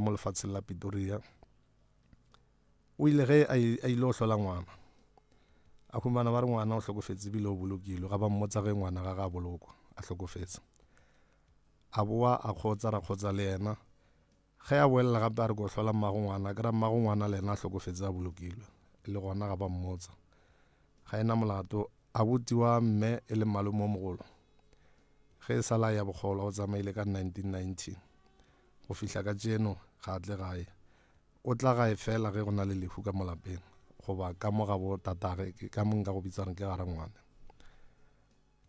mo lefatsheng la Pretoria. O ile ge a ile go hlola ngwana, a humana ba re ngwana o hlokofetse ebile o bolokilwe, ga ba mmotsa ge ngwana ga ga bolokwa a hlokofetse. A boa a kgotsa ra kgotsa le yena. Ge a boelela gape a re ko hlola mmago ngwana, ke ra mmago ngwana le yena a hlokofetse a bolokilwe, le gona ga ba mmotsa. Ga e na molato, abuti wa mme e le malome o mogolo. Ge e sa la ya bokgolwa o tsamaile ka 1990 go fihla ka tšeno ga a tle gae. O tla gae fela ge go na le lehu ka mo lapeng goba ka mo ga bo tatage, ke ka mo nka go bitsa gore ke ga rangwane.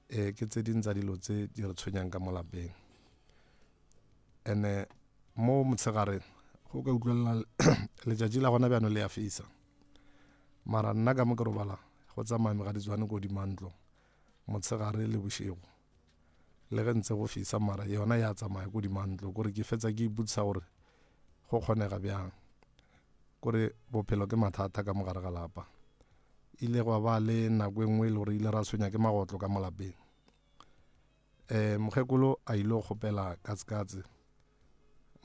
E ke tse ding tsa dilo tse di re tshwenyang ka mo lapeng. Ene mo motshegare go ka utlwelela letšatši la gona bjano le ya fisa. Mara nna ka mo ke robala go tsamaya megaditswane ko godimo ga ntlo motshegare le bošego. Le ge ntse go fisa mara yona ya tsamaya ko godimo ga ntlo kore ke fetsa ke ipotšiša gore go kgonega bjang. Kore bophelo ke mathata ka mo gare ga lapa. Ile gwa ba le nako e nngwe e le gore ile ra tshwenya ke magotlo ka mo lapeng. Um mokgekolo a ile go kgopela katsekatse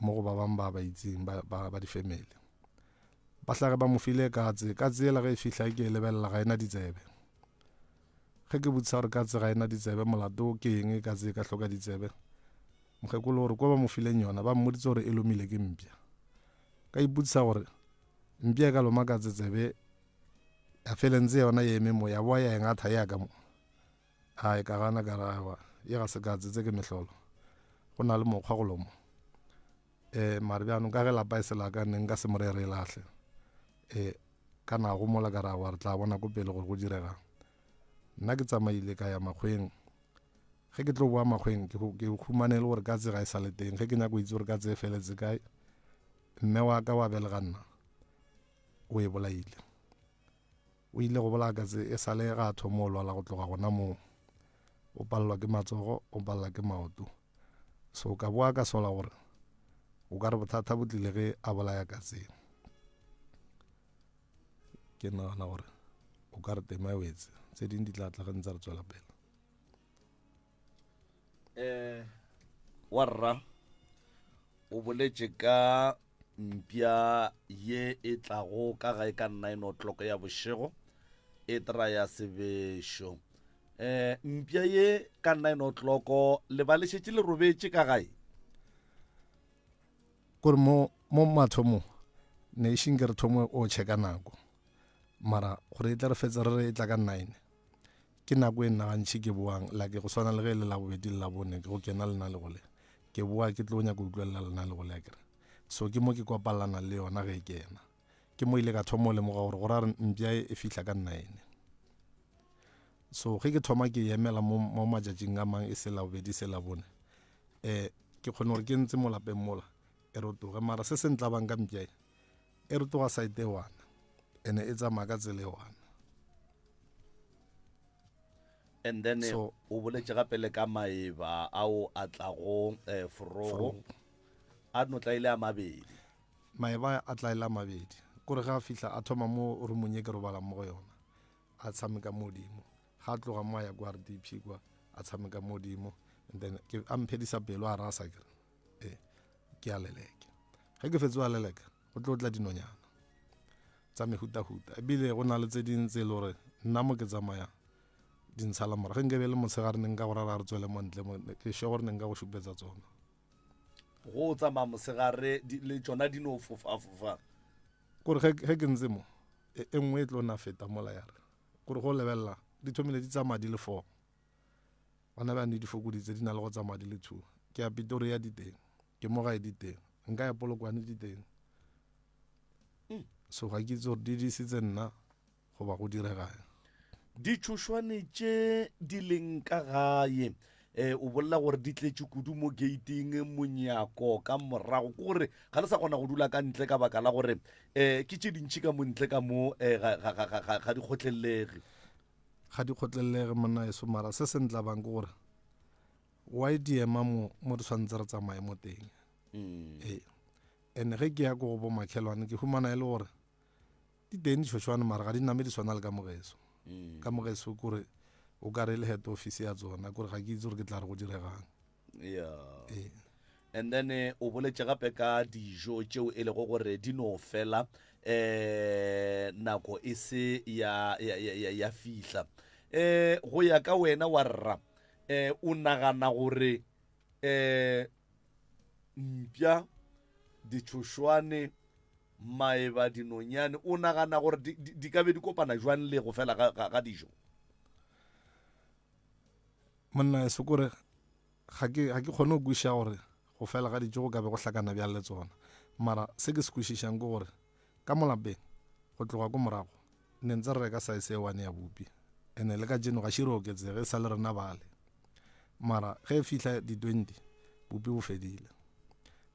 mo go ba bang ba ba itseng ba, ba, ba di-family. Ba hlage ba mo file katse, katse yela ge e fihla ke e lebelela ga e na ditsebe. Ge ke botsisa gore katse ga e na ditsebe molato ke eng katse e ka hloka ditsebe, mokgekolo o re ko ba mo fileng yona ba mmoditse gore e lomile ke mpša. Ka ipotsisa gore mpša e ka loma katse tsebe ya felentse yona e eme mo ya boa ya e ngatha ya ka mo. Ai ka gana ka re aowa ye ga se katse tse ke mehlolo. Go na le mokgwa go lomo. Um mare bjanong ka ge lapa e se la ka ne nka se mo reye re e lahle. Um ka na gomola ka re aowa re tla bona ko pele gore go diregang. Nna ke tsamaile ka ya makgweng. Ge ke tlo boa makgweng ke ke humane e le gore katse ga e sa le teng. Ge ke nyaka go itse gore katse e feletse kae, mme wa ka wa belega nna o e bolaile. O ile go bolaya katse e sa le ga a thoma go lwala go tloga gona moo. O palelwa ke matsogo, o palelwa ke maoto. So ka boa ka sola gore o ka re bothata bo tlile ge a bolaya katse. Ke nagana gore o ka re tema e wetse, tse ding di tla tla ge ntse re tswela pele. Eh, wa rra o boletše ka mpša ye e tlago ka gae ka 9 o'clock ya bošego e traya sebešo. Eh, mpša ye ka 9 o'clock le ba le šetše le robetše ka gae? Kore mo mo mathomong ne e šeng ke re thome o checka nako mara gore e tla re fetsa re re e tla ka 9 Ke nako e nna gantši ke boang, like go swana le ge e le Labobedi le Labone, ke go kena lena le gole. Ke boa ke tlo nyaka go utlwelela lena le gole akere. So ke mo ke kopalana le yona ge e kena. Ke mo ile ka thoma go lemoga gore go ra re mpša e e fihla ka nine. So ge ke thoma ke emela mo, mo matšatšing a mang e se Labobedi e se Labone, um ke kgone gore ke ntse mo lapeng mola e rotoge. Mara se se ntlabang ka mpša e, e rotoga side e one ene e tsamaya ka tsela e one. And then so, o boletše gape le ka maeba ao a tlago eh, forogo a no tla ile a mabedi. Maeba a tla ile a mabedi kore ge a fihla a thoma mo rumong ye ke robalang mo go yona a tshameka mo godimo ga a tloga mo a ya kwa RDP kwa a tshameka mo godimo and then ke a mphedisa pelo a rasa ke e ke a leleke ge ke fetse a leleka go tlo tla dinonyana tsa mehutahuta ebile go na le tse ding tse e le gore nna mo ke tsamayang di ntshala morago ge nke be le motshegare ne nka go rara re tswele mo ntle mo ke sure gore ne nka go šupetsa tsona go tsamaya mosegare le tsona di no fofafofa kore ge ke ntse mo e, e nngwe e tlo na feta mola ya re kore go lebelela di thomile di tsamaya di le four gona bjane di fokoditse di na le go tsamaya di le two ke ya Pretoria di teng ke mo gae di teng nka ya Polokwane di teng mm. so ga ke itse gore di disitse nna goba go diregang ditšhošwane tše di leng ka gae eh o bolela gore di tletše kudu mo gating monyako ka morago ke gore ga le sa kgona go dula ka ntle ka baka la gore eh ke tše dintšhi ka mo ntle ka mo eh ga di kgotlelelege Ga di kgotlelelege monna eso mara se se ntlabang ke gore why di ema mo mo re tshwanetse re tsamaye mo teng mm. ee and ge ke ya ko go bo makhelwane ke humana e le gore di teng ditšhošwane mara ga di name di swana le ka mogeso mm. ka mogeso kore o ka re le head office ya tsona kore ga ke itse gore ke tla re go diregang yeah. ee. And then eh, o boletše gape ka dijo tšeo e lego gore di no fela eh nako e se ya ya ya, ya fihla. Eh go ya ka wena wa rra eh o nagana gore eh mpša ditšhošwane maeba dinonyane o nagana gore di, di, di ka be di kopana jwang le go fela ga, ga, ga dijo? Monna e sekore Ga ke, ga ke kgone go kwešiša gore go fela ga dijo go ka be go hlakana bjang le tsona. Mara se ke se kwešišang ke gore ka mo lapeng, go tloga ko morago, ne ntse re reka saese e one ya bupi. Ene le kajeno ga še re oketsege, e sa le rena bale. Mara ge e fihla di 20, bupi bo fedile.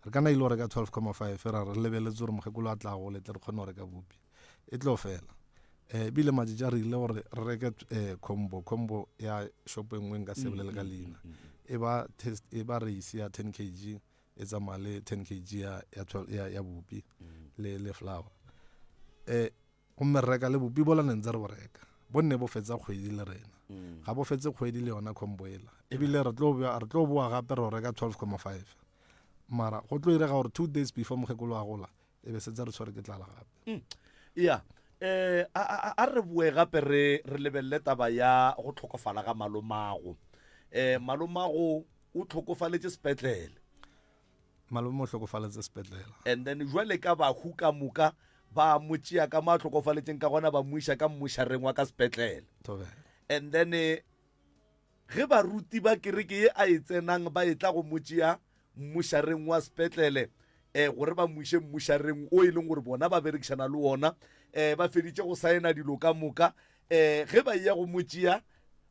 Re ka na ile go reka 12,5 ra re lebeletse gore mokgekolo a tla gole tle re kgone go reka bupi. E tlo fela. Eh, ebile matšatši a re ile gore re reke eh, combo, combo ya shopo e nngwe nka se bolele ka leina. E ba test, e ba reisi ya 10 kg e tsamaya le 10 kg ya, ya, 12, ya, ya bupi le, le flour. Eh, gomme re reka le bupi bola ne ntse re bo reka. Bo nne bo fetsa kgwedi le rena. Ga bo fetse kgwedi le yona combo ela. Ebile re tlo re tlo boa gape re o reka 12,5. Mara go tlo irega gore 2 days before mokgekolo a gola e be setse re tshwere ke tlala gape. Mm. Ya eh a a re boe gape re re lebelele taba ya go tlhokofala ga malomago. Eh malomago o tlhokofaletše sepetlele. Malome o hlokofaletse sepetlele. And then jwale ka bahu ka moka ba mo tšea ka mo a hlokofaletšeng ka gona ba mo iša ka mmošareng wa ka sepetlele. Thobela. And then eh, Ge baruti ba kereke ye a e tsenang ba etla go mo tšea mmušareng wa sepetlele um gore ba mo iše mmušareng o e leng gore bona ba berekišana le wona, um ba feditše go saena dilo ka moka, um ge ba eya go mo tšea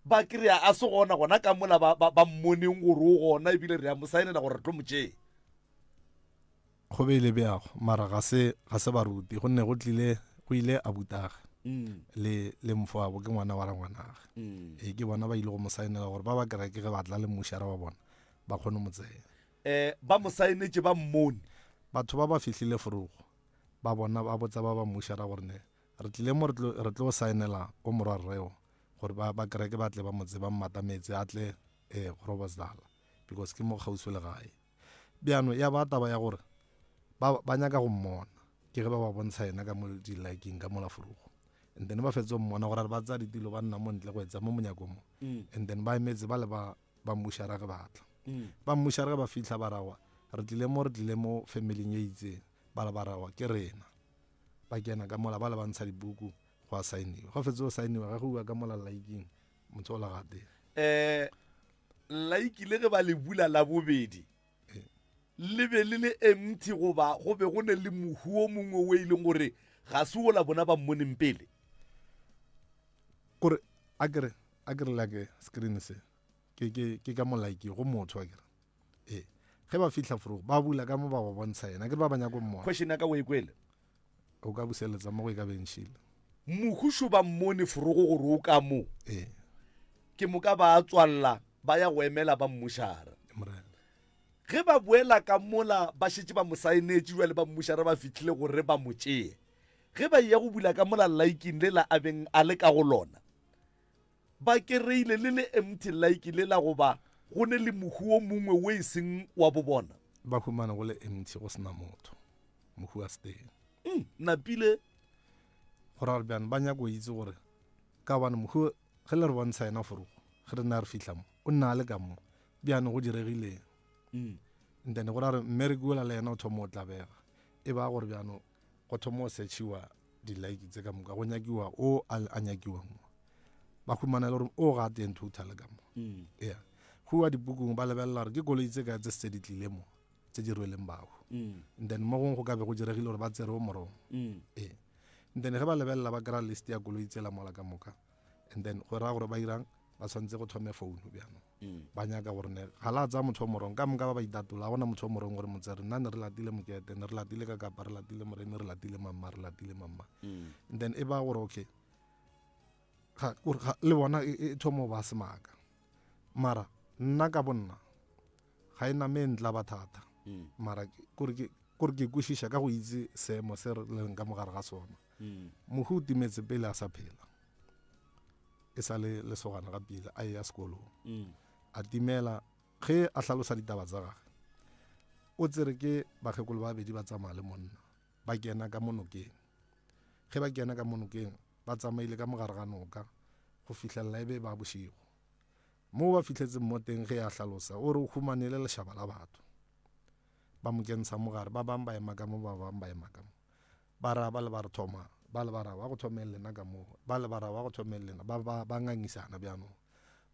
ba kry-a a se gona gona ka mola ba, ba, ba mmoneng gore o gona ebile re a mo saenela gore re tlo mo tšea. Go be ile bjago, mara ga se, ga se baruti, gonne go tlile, go ile abutage le, le mfoabo, ke ngwana wa rangwanage. Ee, ke bona ba ile go mo saenela gore ba ba kereke ge ba tla le mmušara wa bona, ba kgone mo tseya. Eh, ba mo saenetše ba mmone. Batho ba ba fihlile forogo, ba bona, ba botsa ba ba mmušara gore ne re tlile mo re tlo, re tlo saenela o morwarreo gore ba, ba kereke ba tle ba mo tseba Mmatametse a tle, eh, go Robertsdal, because ke mo kgauswi le gae. Bjano ya ba taba ya gore ba ba nyaka go mmona, ke ge ba ba bontsha yena ka mo di-liking ka mola forogo. And then ba fetsa go mmona gore ba tsaya ditilo ba nna mo ntle go etsa mo monyakong mo. And then ba emetse ba le ba ba mmušara ge ba tla. Ba mmušara ge ba fihla ba rawa re tlile mo re tlile mo familing e itseng ba le ba rawa ke rena. Ba kena ka mola ba le ba ntsha dibuku go a saeniwa. Go fetsa go saeniwa ge go uwa ka mola liking motho o la gate. Eh Laiki le ge ba le bula la bobedi, le be le le empty goba go be go ne le mohu o mongwe o e leng gore ga se wola bona ba mmoneng pele? Kore a kere a kere like screen se ke ke ke ka mo like go motho a kere ee ge ba fihla forogo ba bula ka mo ba ba bontsha yena ke re ba ba nyako mmona. Question ya ka o e kwele? O ka buseletsa mo go e ka beng šile. Mohu šo ba mmone forogo gore o ka mo. Ee. Ke moka ba a tswalla ba ya go emela ba mmušara. Morena. Ge ba boela ka mola ba šetše ba mo saenetše bjale ba mmušara ba fihlile gore ba mo tšee. Ge ba eya go bula ka mola laiking lela a beng a le ka go lona, ba kereile le le empty laiki lela goba go ne le mohu o mongwe wo e seng wa bobona. Ba humane go le empty go se na motho. Mohu a se teng. Mm, napile. Go ra gore bjang ba nyaka go itse gore ka gobane mohu ge le re bontsha yena forogo ge re na re fihla mo o nna a le ka mo bjano go diregileng. Mm. And then go ra gore mmereki ola le yena o thoma o tlabega e ba gore bjano go thoma o searchiwa di-like tse ka moka go nyakiwa o a nyakiwang mo ba humana le gore o ga teng total ka mo. Mm. Yeah. Go wa dipukung ba lebelela gore ke koloi tse kae tse se di tlile mo tse di rweleng bahu. Mm. And then mo gongwe go ka be go diregile gore ba tsere o morong. Mm. Ee. And then ge ba lebelela ba kry-a list ya koloi tsela mola ka moka. And then go raya gore ba irang ba tshwanetse go thome phone bjano. Mm. Ba nyaka gore ne ga la tsaya motho o morong ka moka ba ba itatola ga gona motho o morong gore motsere nna ne re latile mokete ne re latile ka kapa re latile moremi re latile mamma re latile mamma. Mm. And then e ba gore okay ga, gore ga, le bona e, e thoma go ba semaka mara nna ka bonna ga e name e ntla ba thata. Mm. Mara kore ke kore ke kwešiša ka go itse seemo se re leng ka mogare ga sona. Mm. Mohu o timetse pele a sa phela e sa le lesogana ga pele a eya sekolong. Mm. A timela ge a hlalosa ditaba tsa gage. O tsere ke bakgekolo ba babedi ba tsamaya le monna ba kena ka mo nokeng. Ge ba kena ka mo nokeng ba tsamaile ka mogare ga noka go fihlelela e be ba bošego. Mo ba fihletseng mo teng ge a hlalosa o re o humane le lešaba la batho. Ba mo kentsha mo gare ba bang ba ema ka mo ba bang ba ema ka mo. Ba ra ba le ba re thoma ba le ba ra wa go thomeng lena ka mo ba le ba ra wa go thomeng lena ba ba ba ngangisana bjanong.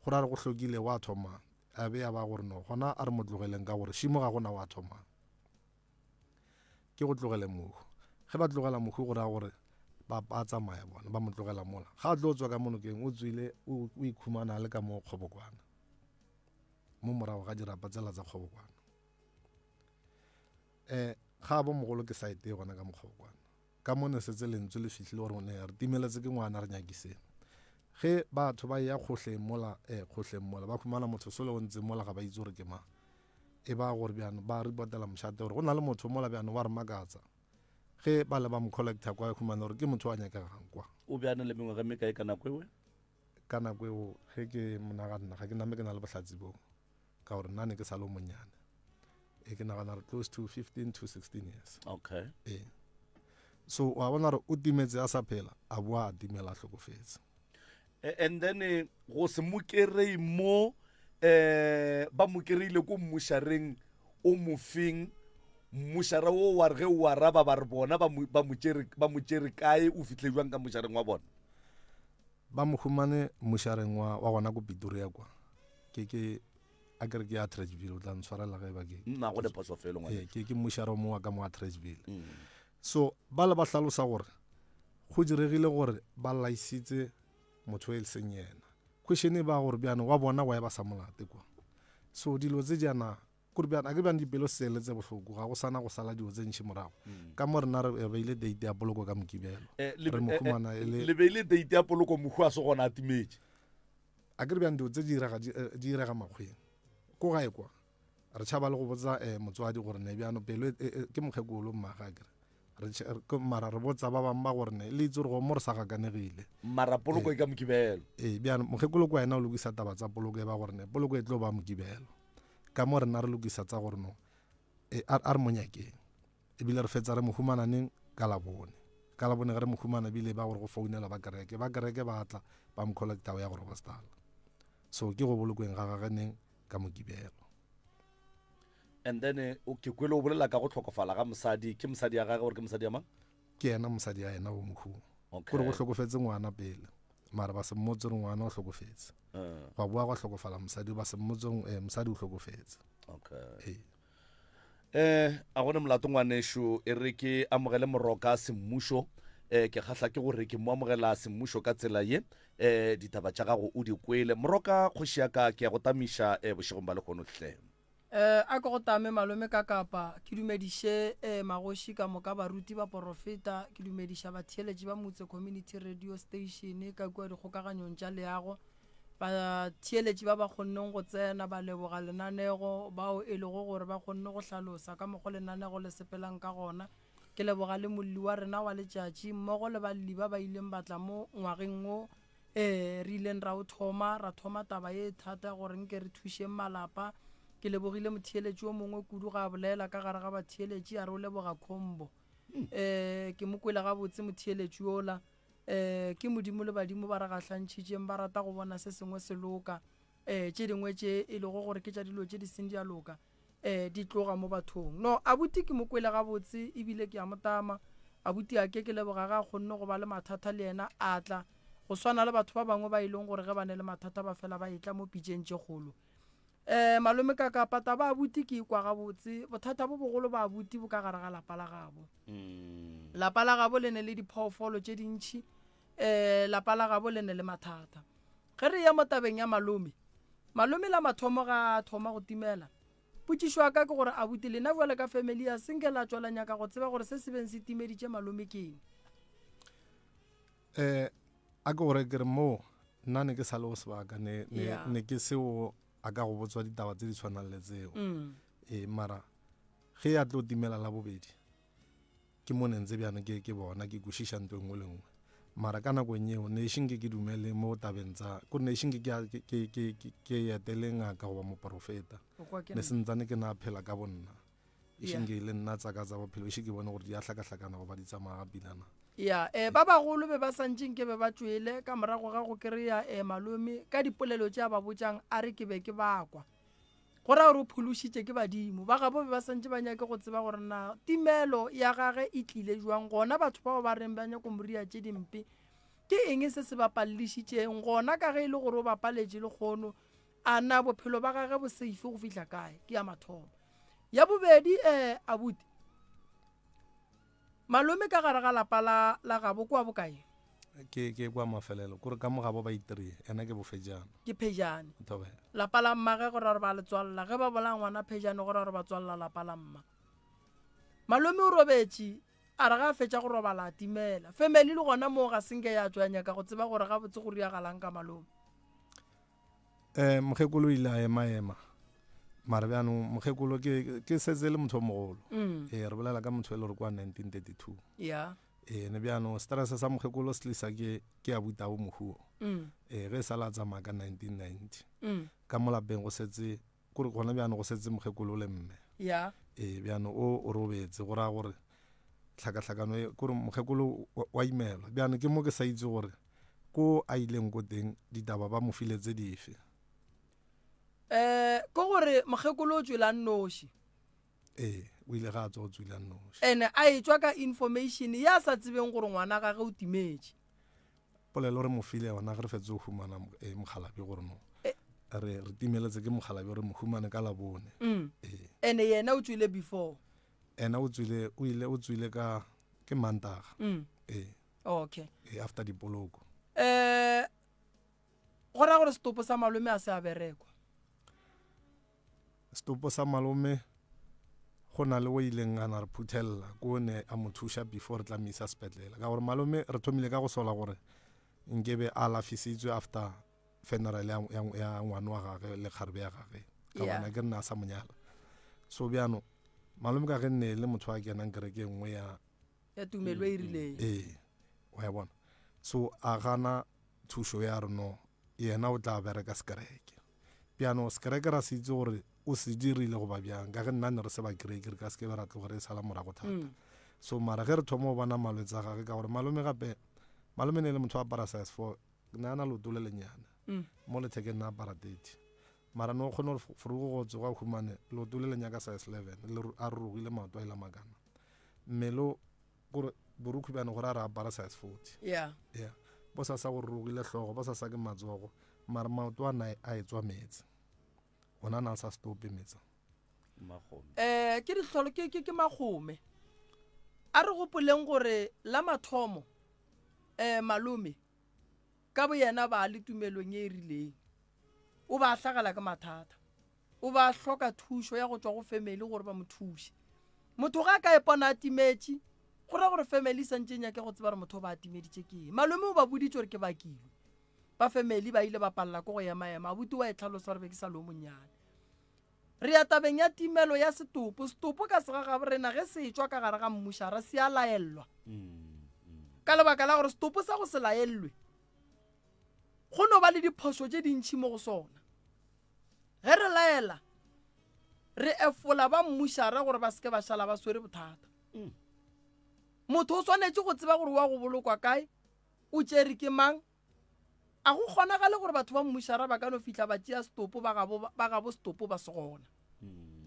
Go ra re go hlokile wa thoma a be ya ba gore no gona a re mo tlogeleng ka gore šimo ga gona wa thomang. Ke go tlogele mohu. Ge ba tlogela mohu go raya gore ba ba tsamaya bona ba mo tlogela mola. Ga a tlo tswa ka mo nokeng o tswile o o ikhumana a le ka mo kgobokwana. Mo morago ga dirapa tsela tsa kgobokwana. Eh ga bo mogolo ke site e gona ka mokgobokwana. Ka mo ne setse lentswe le fihlile gore ne re timeletse ke ngwana re nyakiseng. Ge batho ba ya kgohleng mola eh kgohleng mola ba khumana motho sole o ntse mola ga ba itse gore ke mang. E ba gore bjano ba reportela mošate gore go na le motho mola bjano wa re makatsa. Ge ba le ba mo collector kwa khumana gore ke motho wa nyakegang kwa. O be a na le mengwaga e mekae ka nako ewe? Ka nako eo ge ke monaganna ga ke name ke na le bohlatse boo. Ka gore nna ne ke sa le o monnyane. E ke nagana re close to 15 to 16 years. Okay. E. So wa bona gore o timetse a sa phela, a boa a timela a hlokofetse. And then eh, go se mo kerei mo eh ba mo kereile ko mmušareng o mofeng mmušara wo wa re ge o araba ba re bona ba mo ba mo tšere ba mo tšere kae o fihle jwang ka mmušareng wa bona Ba mo humane mmušareng wa wa gona ko Pretoria kwa. Ke ke a ke re ke Atteridgeville o tla ntshwarela ge e ba ke nna go le phoso felo ngwane ee, ke ke mmušara o mongwe wa ka mo Atteridgeville. So ba le ba hlalosa gore go diregile gore ba laisitse motho e seng yena. Question e ba gore bjano wa bona wa e ba sa molate kwa. So dilo tse jaana kore bjana a ke bjang dipelo sele tse bohloko ga go sana go sala dilo tse ntši morago. Ka mo rena re beile date ya poloko ka Mokibelo. Eh, le Re mo eh, eh, humana e le le beile date ya poloko mohu a se gona a timetše. A ke re bjang dilo tse di direga di eh, direga makgweng. Ko gae kwa re tšhaba le go botsa eh, motswadi gore ne bjano pelo e, e, e, ke mokgekolo mmaga a kere re mara re botsa ba bangwe ba gore ne le itse gore go mo re sa gakanegile mara poloko e ka mokibelo ee bjano mokgekolo kwa ena o lokisa taba tsa poloko e ba gore ne poloko e tlo ba mokibelo ka mo rena re lokisa tsa gore no e, a re mo nyakeng ebile re fetsa re mo humana neng ka labone ka labone ge re mo humana ebile ba gore go founela ba kereke ba kereke ba tla ba mo collecta ya go robastala so ke go bolokweng ga gage neng ka mokibelo And then eh, o ke kwele o bolela ka go hlokofala ga mosadi ke mosadi ya gage gore ke mosadi ya mang ke yena mosadi ya yena o mohu okay. kore go hlokofetse ngwana pele mara ba se mmotse gore ngwana o hlokofetse uh. gwa boa gwa hlokofala mosadi ba se mmotse gore eh, mosadi o hlokofetse okay. ee eh a gone molato ngwanešu e re ke amogele moroka semmušo eh ke kgahla ke gore ke mo amogela semmušo ka tsela ye eh ditaba tša gago o di kwele moroka kgoši ya ka ke ya go tamiša eh bošegong ba lehono hle Eh, a ke go tame malome ka kapa, ke dumediše eh, magoši ka moka, baruti, baporofeta, ke dumediša batheeletši ba Motse Community Radio Station ka kua dikgokaganyong tša leago, batheeletši ba ba kgonneng go tsena ba leboga lenanego, bao e lego gore ba kgonne go hlalosa ka mokgo lenanego le sepelang ka gona. Ke leboga le molli wa rena wa letšatši mmogo le balli ba ba ileng ba tla mo ngwageng wo Ee, re ileng ra o thoma, ra thoma taba ye e thata gore nke re thušeng malapa. Ke lebogile motheeletši o mongwe kudu ga a bolela ka gare ga batheeletši a re o leboga Combo. Um ke mo kwele gabotse motheeletši yola. Um ke Modimo le badimo ba re gahlantšhitšeng ba rata go bona se sengwe se loka. Um tše dingwe tše e lego gore ke tša dilo tše di seng di a loka um di tloga mo bathong. No, abuti ke mo kwele gabotse ebile ke a mo tama. Abuti Ake ke leboga ge a kgonne go ba le mathata le yena a tla. Go swana le batho ba bangwe ba e leng gore ge ba ne le mathata ba fela ba etla mo pitšeng tše kgolo. Um malome Kakapa, taba abuti ke e kwa gabotse. Bothata bo bogolo ba abuti bo ka gare ga lapa la gabo. Lapa la gabo le ne le diphoofolo tše dintši. Um lapa la gabo le ne le mathata. Ge re eya mo tabeng ya malome, malome la mathomo ga a thoma go timela, potšišo ya ka ke gore abuti lena bjale ka family ya senke la tšwa la nyaka go tseba gore se se beng se timeditše malome ke eng? Eh, a ke gore ke re moo nna ne ke sa le go sebaka ne, ne, Yeah. ne ke seo a ka go botswa ditaba tse di tshwanang le tseo Mm. ee mara ge ya tlo timela la bobedi Ke mo ne ntse bjano ke, ke bona, ke kwešiša nto e nngwe le nngwe. Mara ka nakong yeo, ne ešeng ke ke dumele mo tabeng tsa, kore ne ešeng ke ke, ke, ke, ke, ke etele ngaka goba moporofeta. O kwa ke Ne nna. sentsane ke na phela ka bonna. E Yeah. šeng ke le nna tsaka tsa bophelo e še ke bone gore di a hlakahlakana goba di tsamaya ga pilana. Ya, eh, ba bagolo be ba santše nke be ba tšwele ka morago ga go kry-a eh, malome ka dipolelo tše a ba botšang a re ke be ke ba kwa. Go ra gore o phološitše ke badimo. Ba gabo be ba santše ba nyake go tseba gore na timelo ya gage e tlile jwang gona batho bao ba reng ba nyako mo ria tše dimpe ke eng se se ba palelišitšeng gona ka ge e le gore o ba paletše lekgono a na bophelo ba gage bo safe go fihla kae ke ya mathomo. Ya bobedi eh abuti Malome ka gare ga lapa la la gabo kwa bokae? Ke ke kwa mafelelo kore ka mo gabo ba itrie ena ke bofejane. Ke Phejane. Thobela. Lapa la mmage go ra gore ba le tswalla ge ba bolaya ngwana Phejane go ra gore ba tswalla lapa la mma. Malome o robetše a re ga a fetša go robala a timela. Family le gona moo ga se nke ya tšwa ya nyaka go tseba gore gabotse go riagalang ka malome. Um mokgekolo o ile a ema-ema mara bjanong mokgekolo ke ke setse e le motho o mogolo Mm. ee re bolela ka motho e le gore kwa 1932 Yeah. ee ne bjanong stress sa mokgekolo se tlisa ke ke a butao mohuo Mm. ee ge e sala a tsamaya ka 1990 Mm. ka mo lapeng go setse kore gona bjanong go setse mokgekolo le mme Yeah. ee bjanong o o robetse go raya gore tlhakatlhakano e kore mokgekolo wa imelwa bjanong ke mo ke sa itse gore ko a ileng ko teng ditaba ba mo file tse dife. Um ke gore mokgekolo o tšwele a nnoši. Ee, o ile ga a tswa o tswile a nnoši. Ene a etšwa ka information ya sa tsebeng gore ngwana gage o timetše. Polelo re mo file yona ge re fetse go humana eh, mokgalabje gore no Eh. re re timeletse ke mokgalabje re mo humane ka labone. Mm. Ee. Ene yena o tšwile before. Ena o tswile o ile o tswile ka ke Mantaga. Mm. Ee. Okay. Ee, after dipoloko. Eh go ra gore setopo sa malome a se a berekwa. Setopo sa malome go na le o ileng a na re phuthella ko ne a mo thuša before re tla mo isa sepetlela ka gore malome re thomile ka go sola gore nkebe a alafisitswe after funeral ya, ya, ya ngwana wa gage le kgarebe ya gage ka Yeah. gona ke re ne a sa monyala so bjano malome ka ge nne le motho a kenang kereke e nngwe ya Ya tumelo e rileng. ee wa ya bona so a gana thušo ya re no yena o tla bereka sekereke bjano sekereke ra se itse gore o se dirile goba bjang ka ge nna ne re se ba kereke re ka se ke be ra tloga re e sala morago thata Mm. so mara ge re thoma go bona malwetse a gage ka gore malome gape malome ne e le motho wa apara size four ne a na leoto le lenyane Mm. mo lethekeng ne apara 30 mara ne o kgone gore forogo go tsoga humane leoto le le nyaka size 11 le a rurugile maoto a ile makana mmele o- gore borukhu bjane gore a re apara size 40 Yeah. yeah bo sa sa go rurugile hlogo bo sa sa ke matsogo mara maoto a na a etswa meetse ona na a sa stope meetse Magome. Eh ke dihlolo ke ke ke magome. A re gopoleng gore la mathomo eh malome ka boyena ba le tumelong ye e rileng. O ba hlagela ke mathata. O ba hloka thušo ya go tšwa go family gore ba mo thuše. Motho ga a ka ipona a timetše, go ra gore family e santše e nyake go tseba gore motho o ba timeditše ke eng. Malome o ba boditše gore ke bakilwe. Ba family ba ile ba palela ke go ema-ema. Abuti wa e hlalosa gore be ke sa le o monnyane. Re ya tabeng ya timelo ya setopo. Setopo ka segagabo rena ge se etšwa ka gare ga mmušara se a laellwa. Ka lebaka la gore setopo sa go se laellwe go no ba le diphošo tše dintši mo go sona. Ge re laela re efola ba mmušara gore ba se ke ba šala ba swere bothata. Motho o swanetše go tseba gore wa go bolokwa kae, o tšere ke mang, A go kgonagale gore batho ba mmušara ba ka no fihla ba tšea setopo ba gabo, ba gabo setopo ba se gona?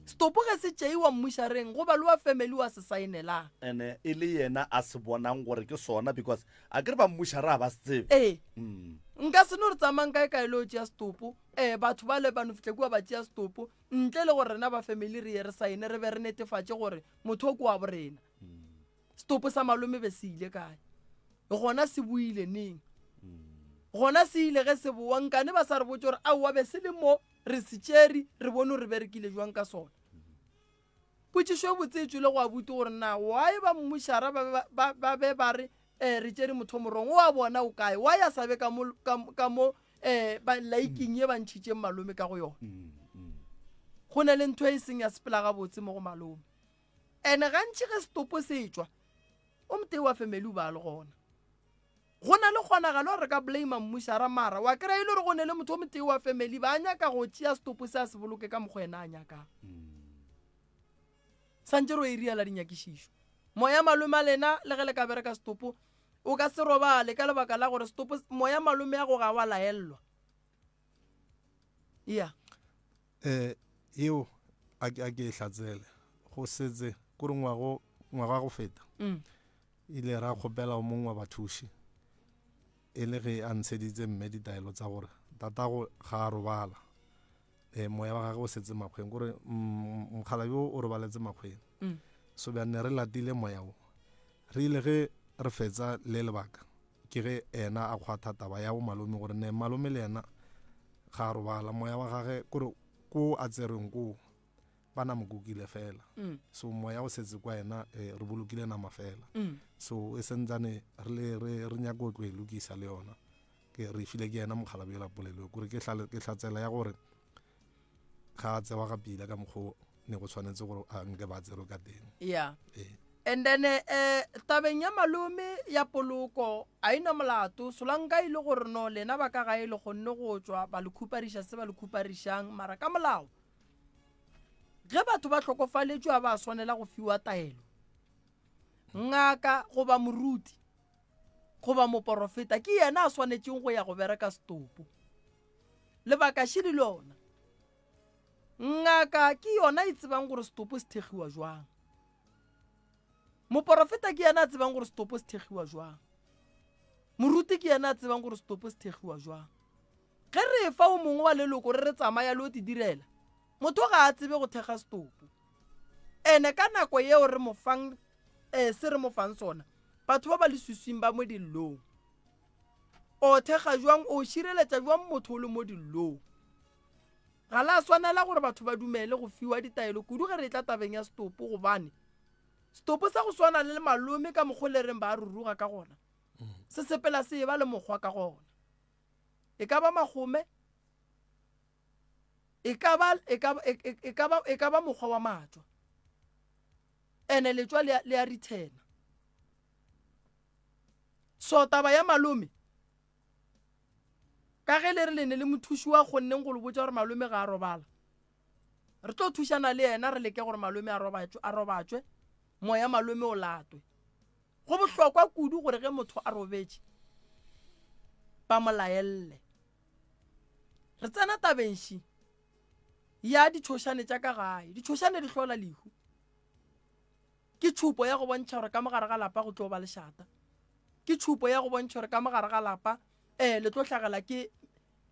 Setopo ge se tšeiwa mmušareng go ba le wa family wa se saenelang. Ene e le yena a se bonang gore ke sona because a ke re ba mmušara ga ba se tsebe. Ee. Mm. Nka se no re tsamayang kae kae le yo tšea setopo, ee, batho bale ba no fihla kua ba tšea setopo ntle le gore rena ba family re ye re saene re be re netefatše gore motho o ke wa borena. Setopo sa malome be se ile kae? Gona se boile neng? Gona se ile ge se boa nkane ba sa re botše gore aowa be se le mo re se tšere re bone gore re berekile jwang ka sona. Potšišo e botse e tšwele go abuti gore na why ba mmušara ba ba ba be ba re eh, re tšere motho morong o a bona o kae why a sa be ka mo ka, ka mo eh, ba laiking ye ba ntšhitšeng malome ka go yona. Go na le ntho e seng ya sepela gabotse mo go malome. Ene gantši ge setopo se etšwa, o motee wa family o ba a le gona. Go na le kgonagalo gore re ka blame mmušara mara wa kry-a e le gore go ne le motho o motee wa family ba a nyaka go tšea setopo se a se boloke ka mokgwa ena a nyakang. Santše ro e riela dinyakišišo. Moya malome a lena le ge le ka bereka setopo o ka se robale ka lebaka la gore setopo moya malome ya go ga wa laellwa. Ya. Eh yeo a ke a ke e hlatsele go setse kore ngwago ngwaga go feta mm. ile ra kgopela o mongwe wa bathuši e le ge a ntsheditse mme ditaelo tsa gore tatago ga a robala um moya wa gagwe o setse makgweng kore mm, mokgala yo o robaletse makgweng mm. so bja ne re latile moya wo re ile ge re fetsa le lebaka ke ge ena a kgwatha taba ya bo malome gore ne malome le yena ga a robala moya wa gage kore ko a tserweng koo ba na mo kukile fela mm. so moya o setse kwa yena eh, re bolokile nama fela mm. so e sentsane re le re re nyaka go tlo e lokisa le yona ke re file ke yena mokgalabje la polelo kore ke ke hlatsela ya gore ga a tsewa ga pila ka mokgo ne go tshwanetse gore a nke ba tserwe ka teng yeah ee. And then eh tabeng ya malome ya poloko a ina molato solanka e le gore no lena ba ka gae le kgonne go tšwa ba le khupariša se ba le khuparišang mara ka molao ge batho ba hlokofaletšwe a ba swanela go fiwa taelo ngaka goba moruti goba moporofeta ke yena a swanetšeng go ya go bereka setopo lebaka šidi lona ngaka ke yona e tsebang gore setopo se thekgiwa jwang moporofeta ke yena a tsebang gore setopo se thekgiwa jwang moruti ke yena a tsebang gore setopo se thekgiwa jwang Ge re efa o mongwe wa leloko re re tsamaya le o te direla, motho ga a tsebe go thekga setopo. Ene ka nako yeo re mo fang eh, se re mo fang sona, batho ba ba leswiswing ba mo dillong. O thekga jwang, o šireletša jwang motho o le mo dillong? Ga la swanela gore batho ba dumele go fiwa ditaelo kudu ge re etla tabeng ya setopo gobane setopo sa go swana le malome ka mokgo le reng ba a ruruga ka gona, se sepela se eba le mokgwa ka gona. E ka ba magome, e ka ba, e ka ba, e, e, e ka ba, e ka ba mokgwa wa matšwa. Ene letšwa le, le a rithena. So taba ya malome, ka ge le re le ne le mothuši wa kgonneng go le botša gore malome ga a robala, re tlo thušana le yena re leke gore malome a robatšwe, a robatšwe, moya malome o latwe. Go bohlokwa kudu gore ge motho a robetše ba mo laelle. Re tsena tabeng ši ya ditšhošane tša ka gae. Ditšhošane di hlola lehu. Ke tšhupo ya go bontšha gore ka mo gare ga lapa go tlo ba lešata. Ke tšhupo ya go bontšha gore ka mo gare ga lapa um le tlo hlagela ke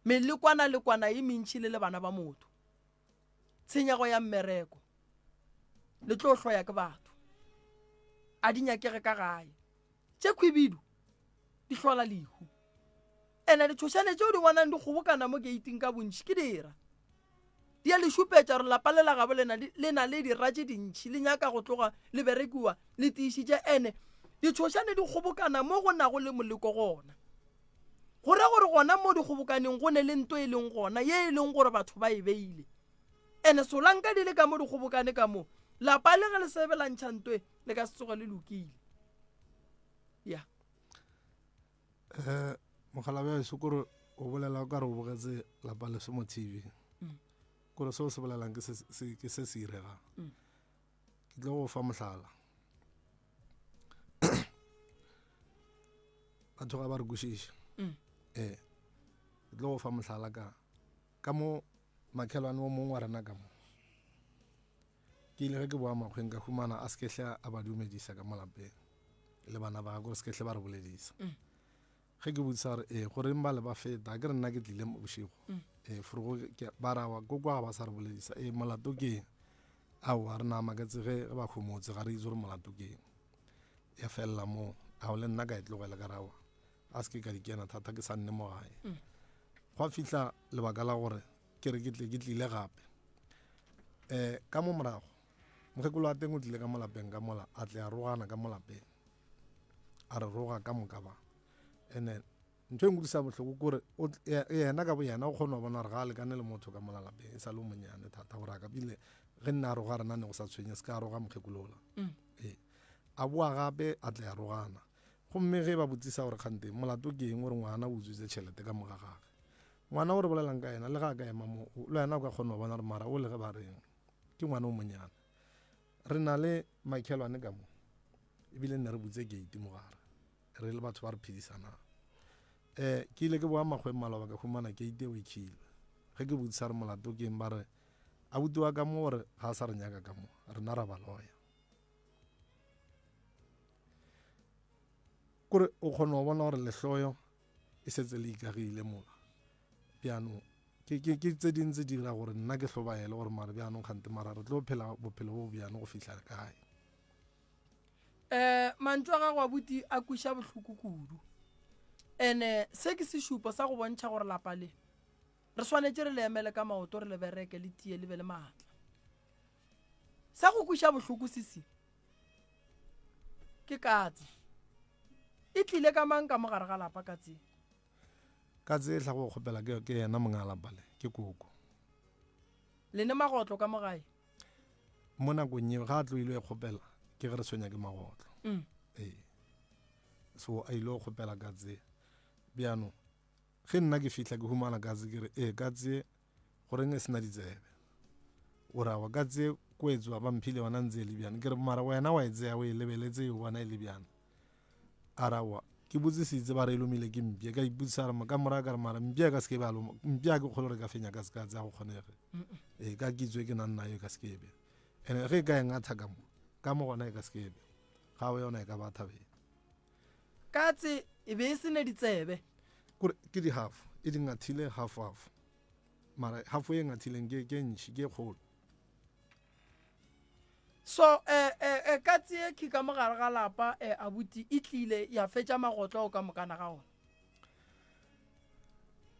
melekwana-lekwana e mentši le le bana ba motho. Tshenyego ya mmereko. Le tlo hloya ke batho. A di nyakege ka gae. Tše khwibidu di hlola lehu. Ene ditšhošane tšeo di bonang di kgobokana mo geiting ka bontši ke dira. Di a le šupetša gore lapa le la gabo lena le na le dira tše dintši le nyaka go tloga le berekiwa le tiišitše. Ene ditšhošane di kgobokana mo go nago le moleko gona. Go ra gore gona mo di kgobokaneng go ne le nto e leng gona ye e leng gore batho ba e beile. Ene solanka di le ka mo di kgobokane ka mo, lapa le ge le se be la ntšha nto e, le ka se tsoge le lokile. Ya. Eh, mokgalabje wa geso kore o bolela o ka re o bogetse lapa leso mo TV. Mm. Kore seo se bolelang ke se se ke se se iregang. Mm. Ke tlo go fa mohlala. Batho ga ba re kwešiše. Mm. Eh. Ke tlo go fa mohlala ka ka mo makhelwane o mongwe wa rena ka mo. Ke ile ge ke boa makgweng ka humana a sekehle a ba dumedisa ka mo lapeng le bana ba gagwe gore sekehle ba re boledisa. Mm. Ge ke botsisa gore ee goreng ba le ba feta ke re nna ke tlile mo bošego mm. ee forogo ba rawa ko kwa ga ba sa re boledisa ee molato ke eng aowa re na maketse ge ba homotse ga re itse gore molato ke eng ya felela moo ao le nna ka e tlogela ka rawa a se ke ka di kena thata ke sa nne mo gae mm. gwa fihla lebaka la gore ke re ke tle ke tlile gape um ka mo morago mokgekolo wa teng o tlile ka mo lapeng ka mola a tle a rogana ka mo lapeng a re roga ka moka ba and-e ntho e nkutlwisa bohloko kore yena ka bo yena o kgone go bona gore ga a lekane le motho ka mola lapeng e sa le o monyane thata gore a ka pile ge nne a roga rena ne go sa tshwenye se ka a roga mokgekolola mm. ee a boa gape a tle a rogana Gomme ge ba botsisa gore kgante molato ke eng, o re ngwana o utswitse tšhelete ka moka gage. Ngwana o re bolelang ka yena, le ge a ka ema mo, le wena o ka kgona go bona gore mara o le ge ba reng, ke ngwana o monyane. Re na le makhelwane ka mo, ebile nne re butse gate mo gare, re le batho ba re phedisanang. Um ke ile ke boa makgweng maloba ka humana gate eo e khilwe. Ge ke botsisa re molato ke eng, ba re abuti wa ka mo gore ga a sa re nyaka ka mo, rena ra ba loya. Kore o kgona go bona gore lehloyo e setse le ikagile mola. Bjanong ke, ke, ke tse ding tse dira gore nna ke hlobaele gore mara bjanong kgante mara re tlo phela bophelo bo bjano go fihla kae. Um mantšu a gago abuti a kweša bohloko kudu. Ene se ke sešupo sa go bontšha gore lapa le re swanetše re le emele ka maoto re le bereke le tie le be le maatla. Sa go kweša bohloko sesi ke katse. E tlile ka mang ka mo gare ga lapa katse? Katse e tla go kgopela ke, ke yena monga lapa le, ke koko. Le ne magotlo ka mo gae? Mo nakong yeo ga a tlo ile e kgopela ke ge re tshwenya ke magotlo. Mm. Ee. So a ile go kgopela katse. Bjano ge nna ke fihla ke humana katse ke re ee katse goreng e sena ditsebe o ra wa katse ko e tswa ba mphile yona ntse e le bjana ke re mara wena wa e tseya o e lebeletse e bona e le bjana a ra wa ke botsisitse ba re e lomile ke mpye ka ipotsisa re ka morago ka re mara mpye e ka seke ba loma mpye a ke kgolo re ka fenya ka se ka tsa go kgonege ee ka kitso e ke nang nayo e ka seke be ene ge e ka e ngatha ka mo ka mo gona e ka seke be ga o yona e ka ba thabeng Katse e be e se ne ditsebe. Kore ke di half, e di ngathile half half. Mara half e ngathileng ke ke ntši, ke e kgolo. So eh eh eh katse e khi ka mogare ga lapa eh abuti e tlile ya fetša magotlo ao ka mokana ga ona.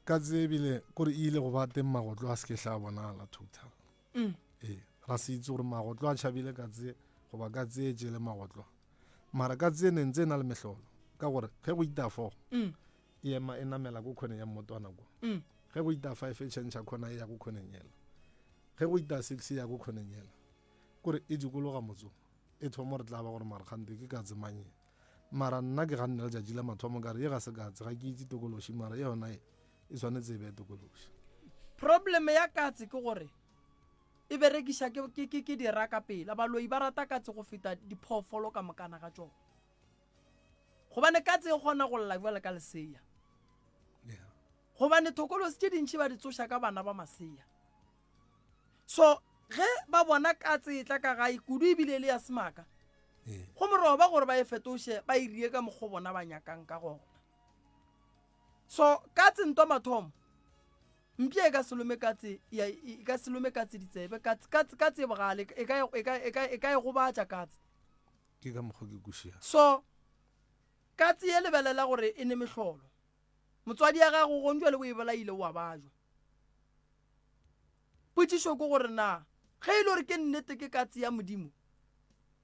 Katse ebile kore e ile go ba teng magotlo a se ke hla bonala total. Mm. Ee, ra se itse gore magotlo a tšhabile katse goba katse e tšele magotlo. Mara katse e ne ntse e na le mehlolo ka gore ge go ita four mm. e ema e namela ko khoneng ya mmotwana kwa. Mm. Ge go ita five e change khona e ya ko khoneng yela. Ge go ita six e ya ko khoneng yela. Kore e dikologa motso e thoma re tla ba gore mara kgante ke katse mang e. Mara nna ke ganne letšatši la mathomo ka re ye ga se katse ga ke itse tokološi mara yona e e swanetse e be tokološi. Problem ya katse ke gore e berekiša ke, ke, ke, ke dira ka pela. Baloi ba rata katse go feta diphoofolo ka mokana ga tšona. Gobane katse e kgona go lla bjale ka lesea. Yeah. Gobane thokolosi tše dintši ba di tsoša ka bana ba masea. So ge ba bona katse e tla ka gae kudu ebile e le ya semaka, Yeah. go moroba gore ba e fetoše ba e rie ka mokgo bona ba nyakang ka gona. So katse ntwa mathomo mpša e ka se lome katse ya e ka se lome katse ditsebe katse katse katse e bogale e ka e ka e ka e ka e gobatša katse. Ke ka mokgwa ke kwešiša. So katse ye lebelela gore e ne mehlolo. Motswadi ya gago gonjwale o e bolaile o a bajwa. Potšišo ke gore na ge e le gore ke nnete ke katse ya Modimo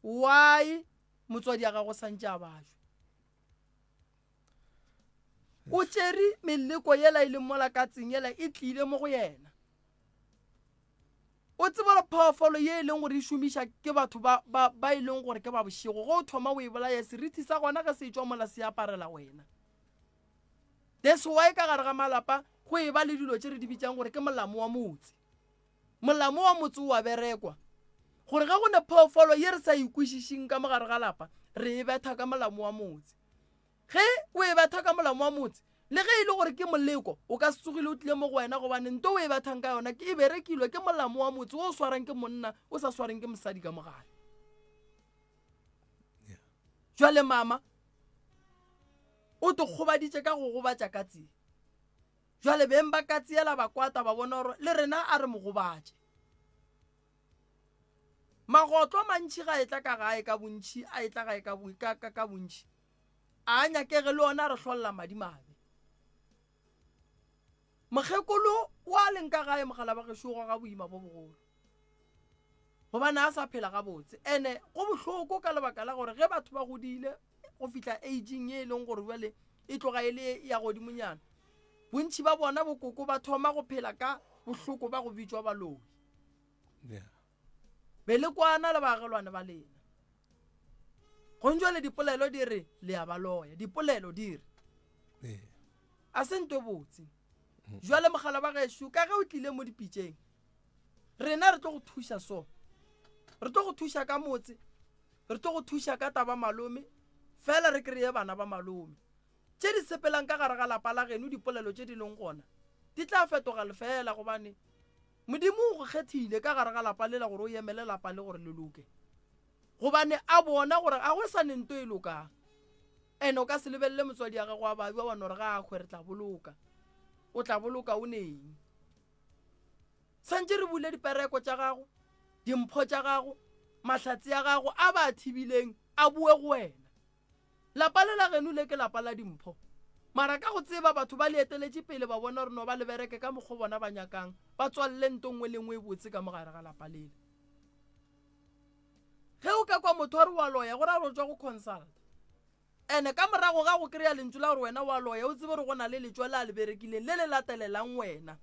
why motswadi ya gago santše a bajwa? O tšere meleko yela e leng mola katseng yela e tlile mo go yena. O tseba gore phoofolo ye e leng gore e šomiša ke batho ba, ba, ba e leng gore ke ba bošego, ge o thoma o e bolaya, seriti sa gona ge se etšwa mola se aparela wena. That's why ka gare ga malapa go e ba le dilo tše re di bitšang gore ke molamo wa motse. Molamo wa motse o a berekwa gore ge go ne phoofolo ye re sa e kwešišeng ka mo gare ga lapa, re e betha ka molamo wa motse. Ge o e betha ka molamo wa motse, le ge e le gore ke moleko, o ka se tsogile o tlile mo go wena gobane nto o e bethang ka yona ke e berekilwe ke molamo wa motse wo o swarang ke monna o sa swareng ke mosadi ka mogare. Jwale mama o te kgobaditše ka go gobatša katse. Jwale beng ba katse yela ba kwata ba bona gore le rena a re mo gobatše. Magotlo a mantši ga etla ka gae ka bontši, a etla gae ka, ka, ka, ka bontši. A a nyakege le ona a re hlolla madimabe. Mokgekolo wa leng ka gae mogala wa gešo o goga boima bo bogolo. Gobane a sa phela gabotse. Ene go bohloko ka lebaka la gore ge batho ba godile go fihla aging ye e leng gore bjale e tloga e le ya godimonyana, bontši ba bona bokoko ba thoma go phela ka bohloko ba go bitšwa baloi. Yeah. Be le kwana le baagelwane ba lena. Gong jwale dipolelo di re le a ba loya. Dipolelo di re. Yeah. A se nto botse. Jwale mogala ba gešo ka ge o tlile mo dipitšeng, rena re tlo go thuša so. Re tlo go thuša ka motse, re tlo go thuša ka taba malome, fela re kry-e bana ba malome. Tše di sepelang ka gare ga lapa la geno, dipolelo tše di leng gona, di tla fetoga lefeela gobane Modimo o go kgethile ka gare ga lapa lela gore o emele lapa le gore le loke. Gobane a bona gore ga go sa ne nto e lokang. Ene o ka se lebelele motswadi ya gago a babja wa no re ga a hwe re tla boloka. O tla boloka o neng? Santše re bule dipereko tša gago, dimpho tša gago, mahlatse a gago a ba a thibileng a boe go wena. Lapa le la geno le ke lapa la dimpho. Mara ka go tseba batho ba le eteletše pele ba bona gore no ba le bereke ka mokgo bona ba nyakang, ba tswalele nto nngwe le nngwe e botse ka mo gare ga lapa lela. Ge o ka kwa motho a re wa loya go ra gore o tšwa go consulta. Ene ka morago ga go kry-a lentšu la gore wena wa loya o tsebe gore go na le letšwa le a le berekileng le le latelelang wena.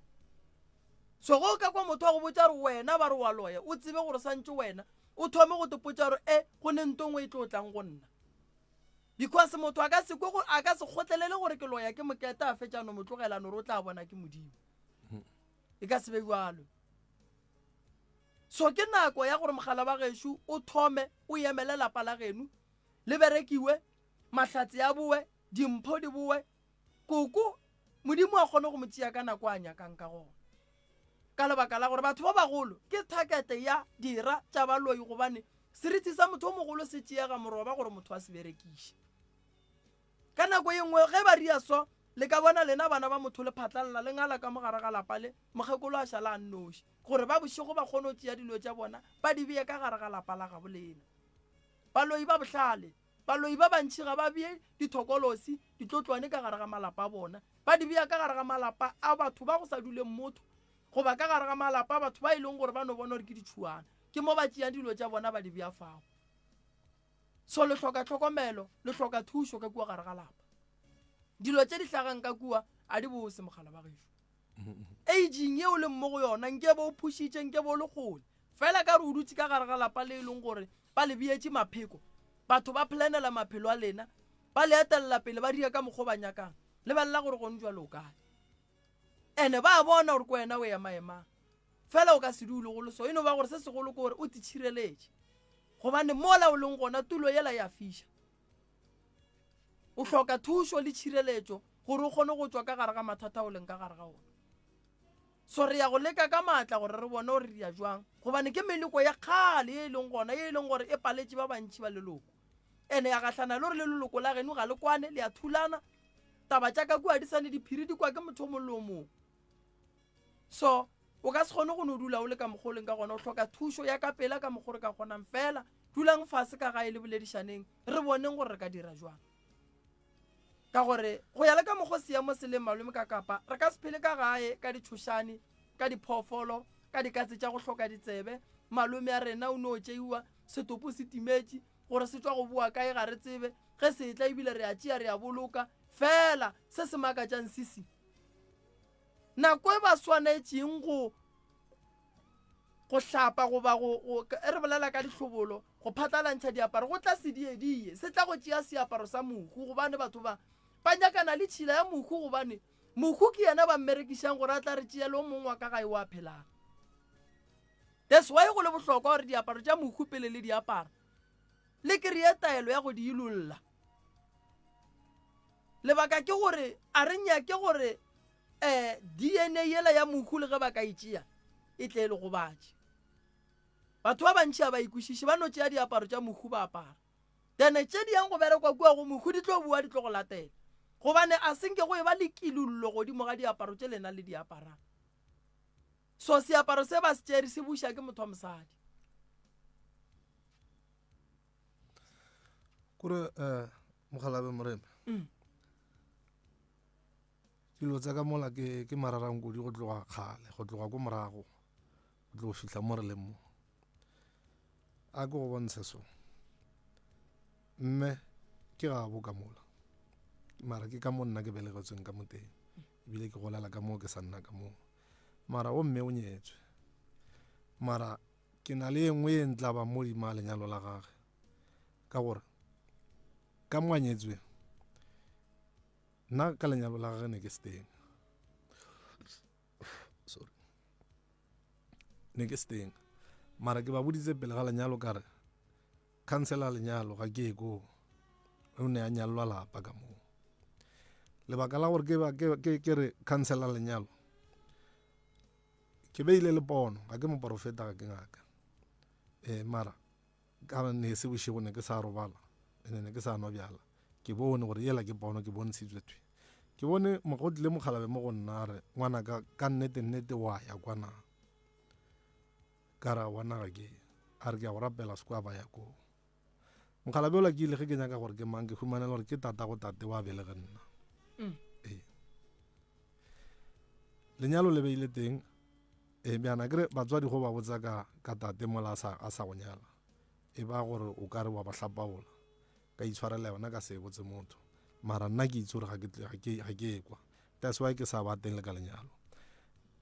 So ge o ka kwa motho a go botša gore wena ba re wa loya o tsebe gore santše wena o thome go tepotša gore e go ne nto nngwe e tlo tlang go nna. Because motho a ka se kwe a ka se kgotlelele gore ke loya ke moketa a fetša no mo tlogela no re o tla bona ke Modimo. E ka se be bjalo. So ke nako ya gore mogala wa gešo o thome o emele lapa la geno le berekiwe, mahlatse a bowe, dimpho di bowe, koko Modimo a kgone go mo tšea ka nako a nyakang ka gona. Ka lebaka la gore batho ba bagolo ke thakete ya dira tša baloi gobane seriti sa motho o mogolo se tšeega moroba gore motho a se berekiše. Ka nako ye nngwe ge ba ria so, le ka bona lena bana ba motho le phatlalala le ngala ka mo gare ga lapa le, mokgekolo a šala a nnoši, gore ba bošego ba kgone go tšea dilo tša bona ba di bee ka gare ga lapa la gabo lena. Baloi ba bohlale. Baloi ba bantši ga ba bee dithokolosi, ditlotlwane ka gare ga malapa a bona. Ba di bea ka gare ga malapa a batho ba go sa duleng motho goba ka gare ga malapa a batho ba e leng gore ba no bona gore ke ditšhuana. Ke mo ba tšeang dilo tša bona ba di bea fao. So le hloka tlhokomelo, le hloka thušo ka kua gare ga lapa. Dilo tše di hlagang ka kua a di bose mogala wa gešo. Aging ye o leng mo go yona nke be o phušitše, nke be o le kgole. Fela ka re o dutše ka gare ga lapa le e leng gore ba le beetše mapheko, batho ba planela maphelo a lena, ba le etelela pele ba dira ka mokgwa o ba nyakang. Lebelela gore gone jwale o kae. Ene ba a bona gore ke wena o ema-emang. Fela o ka se dule go le so. E no ba gore se segolo ke gore o titšhireletše. Gobane mola o leng gona tulo yela ya fiša. O hloka thušo le tšhireletšo gore o kgone go tšwa ka gare ga mathata a o leng ka gare ga ona. So re ya go leka ka maatla gore re bone gore re ya jwang gobane ke meleko ya kgale ye e leng gona ye e leng gore e paletše ba bantši ba leloko. Ene ya gahlana le gore le leloko la geno ga le kwane le a thulana. Taba tša ka kua di sa ne diphiri di kwa ke motho o mongwe le o mongwe. So o ka se kgone go no dula o le ka mokgwa o leng ka gona, o hloka thušo ya ka pela ka mokgwa o re ka kgonang. Fela dulang fase ka gae le boledišaneng re boneng gore re ka dira jwang. Ka gore go ya le ka mokgwa seemo se leng malome ka Kapa, re ka se phele ka gae ka ditšhošane, ka diphoofolo, ka dikatse tša go hloka ditsebe. Malome a rena o no tšeiwa, setopo se timetše, gore se tšwa go boa kae ga re tsebe. Ge se etla ebile re a tšea re a boloka. Fela se se makatšang sisi, nako e ba swanetšeng go go hlapa goba go, go e re bolela ka dihlobolo go phatlalantšha diaparo go tla sediedie se tla go tšea seaparo sa mohu gobane batho ba ba nyakana le tšhila ya mohu gobane mohu ke yena ba mmerekišang gore a tla re tšeele o mongwe wa ka gae wa phelang. That's why go le bohlokwa gore diaparo tša mohu pele le di apara le kry-e taelo ya go di ilolla. Lebaka ke gore a re nyake gore um DNA yela ya mohu le ge ba ka e tšea e tle e le gobatše. Batho ba bantši ga ba ikwešiše, ba no tšea diaparo tša mohu ba apara. Then tše di yang go berekwa kua go mohu di tlo boa di tlo go latela. Gobane a se nke go e ba le kilollo godimo ga diaparo tše lena le di aparang. So seaparo se ba se tšere se buša ke motho wa mosadi. Kore um mogalabe morena mm. Dilo tsa ka mola ke ke mararankodi go tloga kgale, go tloga ko morago go tlo fihla mo re leng mo. A ke go bontshe so. Mme ke gabo ka mola. Mara ke ka mo nna ke belegetsweng ka mo teng. Ebile ke golela ka mo ke sa nna ka mo. Mara o mme o nyetswe. Mara ke na le e nngwe e ntla ba mo dima lenyalo la gage. Ka gore ka mo a nyetsweng Nna ka lenyalo la gage ne ke se teng. Sorry. Ne ke se teng. Mara ke ba boditse pele ga lenyalo ka re khansela lenyalo ga ke ye koo. O ne a nyallwa lapa ka moo. Lebaka la gore ke ba ke ke ke re khansela lenyalo ke beile le pono ga ke moporofeta ga ke ngaka. Eh mara ka ne se bošego ne ke sa robala ene ne ke sa nwa bjala ke bone gore yela ke pono ke bontshitswe thwe ke bone go tlile mokgalabe mo go nna a re ngwanaka ka nnete nnete wa ya kwa na ka ra wa naga ke a re ke ya go rapela se kwa ba ya koo mokgalabe ola ke ile ge ke nyaka gore ke mang ke humanela gore ke tata go tate wa belege nna mm. ee lenyalo le beile teng Ee, bjana ke re batswadi go ba botsa ka, ka tate mola a sa, a sa go nyala, e ba gore o ka re wa ba hlapaola. Ka itshwarela yona ka se e botse motho. Mara nna ke itse gore ga ke, ga ke, ga ke ekwa. That's why ke sa ba teng le ka lenyalo.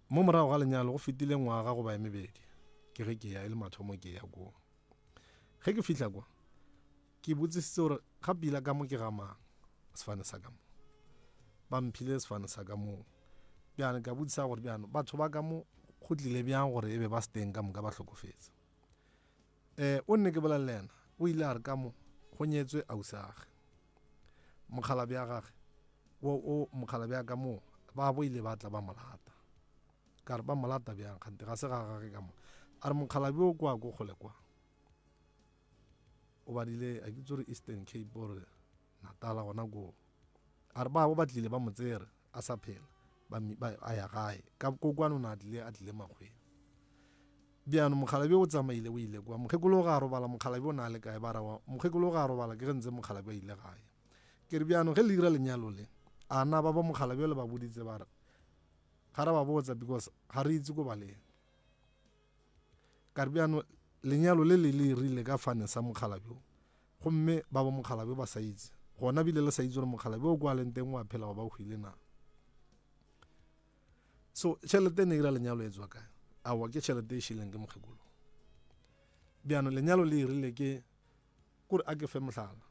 Mo morago ga lenyalo go fetile ngwaga goba e mebedi ke ge ke ya e le mathomo ke ya koo. Ge ke fihla kwa Ke botsisitse gore ga pila ka mo ke ga mang sefane sa ka mo. Ba mphile sefane sa ka moo. Bjane ka botsisa gore bjano batho ba ka mo go tlile bjang gore e be ba se teng ka moka ba hlokofetse. Eh o nne ke bolela le yena o ile a re ka mo go nyetswe ausage. Mokgalabje a gage o o mokgalabje a ka moo ba bo ile ba tla ba mo lata. Ka re ba mo lata bjang kgante ga se ga gage ka mo. A re mokgalabje o kwa ko kgole kwa. O badile a ke tsore Eastern Cape or Natala gona koo. A re babo ba tlile ba mo tsere a sa phela ba, ba a ya gae ka ko kwano na tlile a tlile makgweng. Bjano mokgalabje o tsamaile o ile kwa mokgekolo ga a robala mokgalabje o na le kae ba ra wa mokgekolo ga a robala ke ge ntse mokgalabje a ile gae. Ke re bjano ge le dira lenyalo le a na ba ba mokgalabje le ba boditse ba re ga ra ba botsa because ga re itse ko ba leng. Ka re bjano lenyalo le le le rile ka fane sa mokgalabje o, gomme ba bo mokgalabje ba sa itse. Gona bile le sa itse gore mokgalabje o kwa leng teng o a phela goba o hwile na. So tšhelete e ne ira lenyalo e tswa kae? Aowa ke tšhelete e šileng ke mokgekolo. Bjano lenyalo le irile ke kore a ke fe mohlala.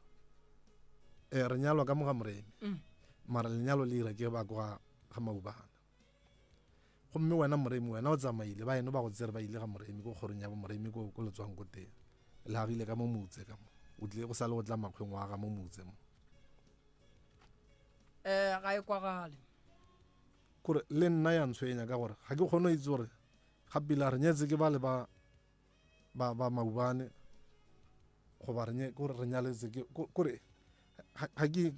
E, re nyalwa ka mo ga Moremi. Mm. Mara lenyalo le ira ke ba kwa ga Maubana. Gomme wena Moremi, wena o tsamaile, ba eno ba go tsere ba ile ga Moremi ko kgorong ya bo Moremi ko ko le tswang ko teng. Le agile ka mo motse ka mo. O tlile go sale go tla makgweng wa ga mo motse mo. Eh ga e kwagale. Kore le nna ya ntshwenya ka gore ga ke kgone go itse gore ga pila re nyetse ke ba le ba ba ba maubane goba re nye kore re nyaletse ke kore ga ke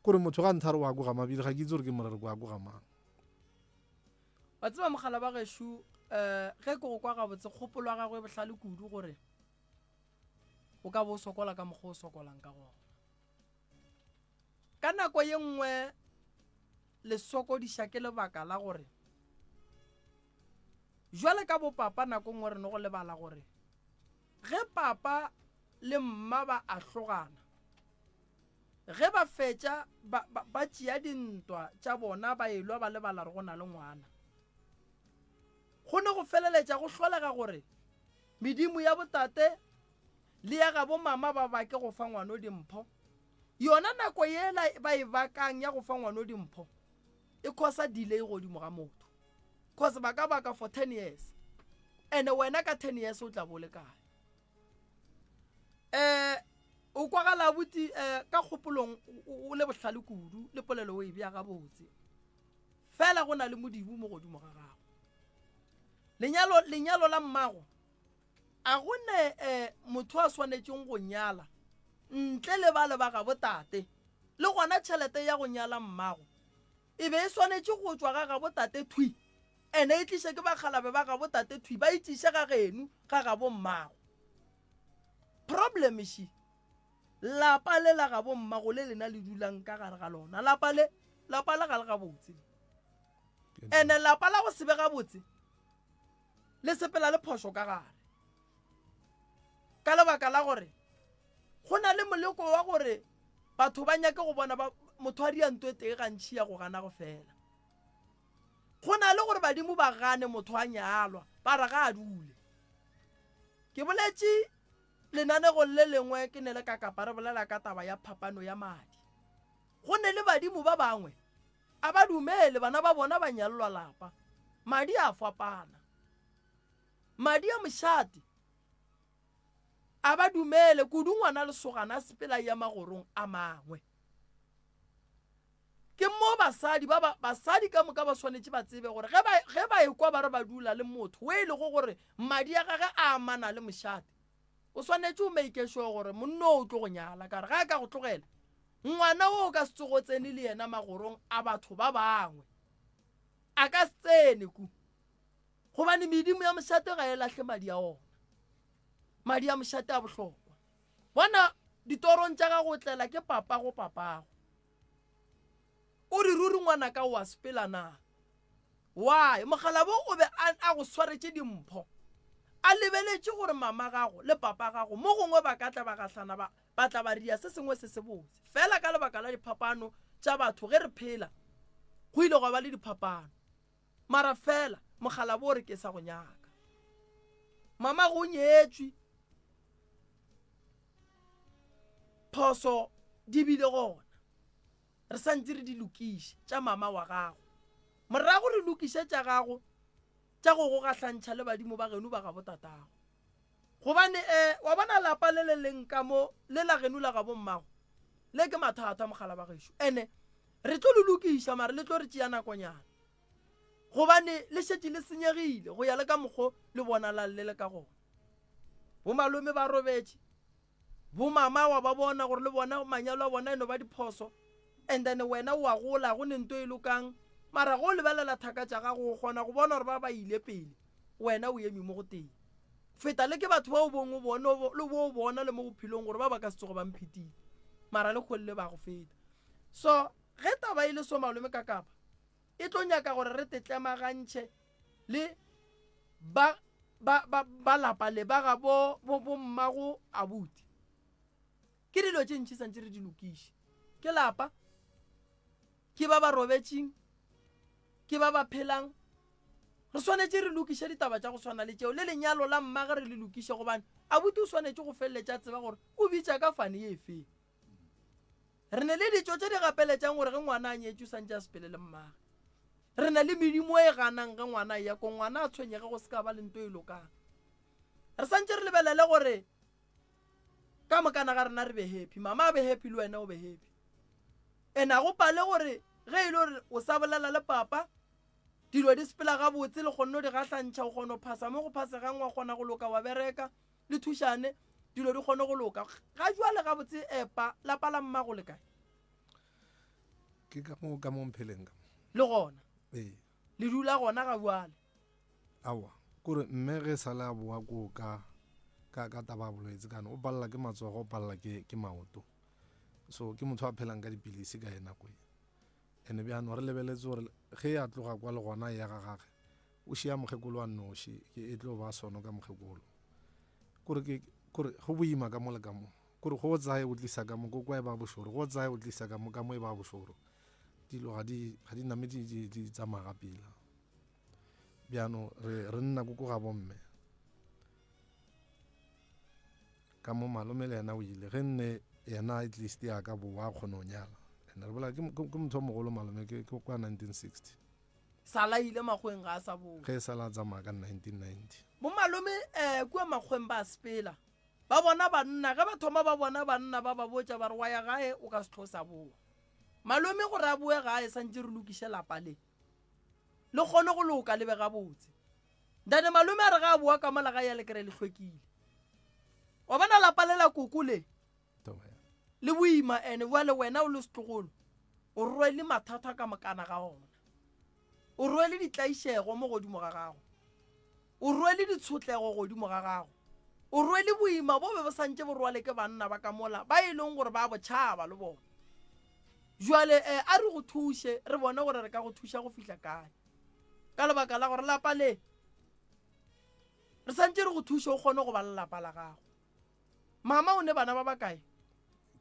Kore motho ga nthare wa ko ga mabile ga ke itse gore ke morere kwa ko ga mang. Wa tseba mogala ba gešo um eh, ge ke go kwa gabotse kgopolo ya gagwe e bohlale kudu gore o ka bo o sokola ka mokgwa o sokolang ka gona. Ka nako ye nngwe le sokodiša ke lebaka la gore jwale ka bopapa nako nngwe re no go lebala gore ge papa le mma ba ahlogana Ge ba fetša, ba, ba, ba tšea dintwa tša bona ba elwa ba lebala gore go na le ngwana. Go ne go feleletša go hlolega gore medimo ya botate le ya gabo mama ba bake go fa ngwano dimpho. Yona nako yela ba e bakang ya go fa ngwano dimpho e khosa delay godimo ga motho. Cause ba ka baka for 10 years. Ene wena ka 10 years o tla bo le kae? Um o kwagala abuti um ka kgopolong o le bohlale kudu le polelo o e bea gabotse fela go na le modibo mo godimo ga gago lenyalo lenyalo la mmago a go ne um motho a swanetšeng go nyala ntle le ba le ba gabo tate le gona tšhelete ya go nyala mmago e be e swanetše go tšwa ga gabo tate thwi Ene e tliše ke bakgalabe ba gabo tate thwi ba e tliše ga genu ga gabo mmago. Problem she lapa le la gabo mmago le lena le dulang ka gare ga lona lapa le lapa le ga le gabotse ene lapa la go se be gabotse le sepela le phošo ka gare ka lebaka la gore go na le moleko wa gore batho ba nyake go bona ba motho a dia nto e tee gantši ya go gana go fela Go na le gore badimo ba gane motho a nyalwa, ba re ga a dule. Ke boletše lenanegong le lengwe ke ne le ka Kapa re bolela ka taba ya phapano ya madi. Go ne le badimo ba bangwe a ba dumele bana ba bona ba nyallwa lapa, madi a fapana. Madi a mošate a ba dumele kudu ngwana lesogana a sepela ya magorong a mangwe. Ke mo basadi ba ba basadi ka moka ba swanetše ba tsebe gore ge ba ge ba ekwa ba re ba dula le motho o e lego gore madi a gage a amana le mošate, o swanetše o make sure gore monna o tlo go nyala ka gore ge a ka go tlogela ngwana o o ka se tsogo tsene le yena magorong a batho ba bangwe. A ka se tsene ku gobane medimo ya mošate ga e lahle madi a ona. Madi a mošate a bohlokwa. Bona ditorong tša gago o tlela ke papago papago. O re ruri ngwanaka o a sepela na? Why? Mokgalabo o be a, a go swaretše dimpho. A lebeletše gore mama gago le papa gago mo gongwe ba ka tla ba gahlana ba, ba tla ba ria se sengwe se sebotse. Fela ka lebaka la diphapano tša batho ge re phela, go ile gwa ba le diphapano. Mara fela mokgalabo o re ke sa go nyaka. Mama go nyetšwe. Phoso di bile gona. Re sa ntše re di lokiše tša mama wa gago. Morago re lokiše tša gago tša go go gahlantšha le badimo ba geno ba gabo tatago. Gobane e, wa bona lapa le le leng ka mo le la geno la gabo mmago, le ke mathata mogala ba gešo. Ene re tlo le lokiša mare le tlo re tšea nakonyana. Gobane le šetše le senyegile go ya le ka mokgo le bonalang le le ka gona. Bomalome ba robetše. Bomama wa ba bona gore le bona manyalo a bona e no ba diphoso and then wena o a gola go ne nto e lokang mara ge o lebelela thaka tša gago o kgona go bona gore ba ba ile pele wena o eme mo go tee feta le ke batho ba o bong o bone le bo o bona le mo bophelong gore ba ba ka se tsoge ba mphetile mara le kgwele ba go feta. So ge taba e le so malome ka kapa e tlo nyaka gore re tetlemagantšhe le ba ba ba ba lapa le ba ga bo bo bo mmago abuti. Ke dilo tše ntši santše re di lokiše. Ke lapa, ke ba ba robetšeng, ke ba ba phelang. Re swanetše re lokiše ditaba tša go swana le tšeo le lenyalo la mmage re le lokiše gobane abuti o swanetše go feleletša a tseba gore o bitša ka fane ye efeng. Re ne le ditšo tše di gapeletšang gore ge ngwana a nyetšwe santše a sepele le mmagwe. Re na le medimo e ganang ge ngwana a eya ko ngwana a tshwenyege go se ka ba le nto e lokang. Re santše re lebelele gore ka mokana ga rena re be happy, mama a be happy le wena o be happy. And a go pale gore ge e le gore o sa bolela le papa dilo di sepela gabotse le kgonne go di gahlantšha o kgona go phasa mo go phasegang wa kgona go loka wa bereka le thušane dilo di kgone go loka ga jwale gabotse epa lapa la mmago le kae? Ke ka mo ka mo mpheleng ka mo. Le gona? Ee. Le dula gona ga jwale? Aowa, kore mme ge sa le a boa koo ka ka ka taba ya bolwetse kana o palela ke matsogo o palela ke ke maoto. So ke motho a phelang ka dipilisi ka e nako e. Ene bjano re lebeletse gore ge a tloga kwa le gona ya ga gage o šia mokgekolo a nnoši ke e tlo ba sono ka mokgekolo. Kore ke kore go boima ka mo le ka mo. Kore go tsaye o tlisa ka mo ko kwa e ba bošoro, go tsaye o tlisa ka mo ka mo e ba bošoro. Dilo ga di ga di name di di di tsamaya ga pila. Bjano re re nna ko ko ga bomme. Ka mo malome le yena o ile ge nne yena at least ya ka boa a kgone go nyala. And re bolela ke ke motho o mogolo malome ke ke kwa 1960. Sala ile makgweng ga a sa boa. Ge e sala a tsamaya ka 1990. Bomalome um kua makgweng ba sepela ba bona banna ge ba thoma ba bona banna ba ba botša ba re wa ya gae o ka se tlo sa boa. Malome gore a boe gae santše re lokiše lapa le le kgone go loka le be gabotse. Ntate malome a re ga a boa ka mola gae a le kry le hlwekile. Wa bona lapa le la koko le le boima ene bjale wena o le setlogolo o rwele mathata ka mokana ga ona. O rwele ditlaišego mo godimo ga gago. O rwele ditshotlego godimo ga gago. O rwele boima bo be bo santše bo rwale ke banna ba ka mola ba e leng gore ba bo tšhaba le bona. Jwale eh, a re go thuše re bone gore re ka go thuša go fihla kae. Ka lebaka la gore lapa le re santše re go thuše o kgone go ba le lapa la gago. Mama o ne bana ba bakae?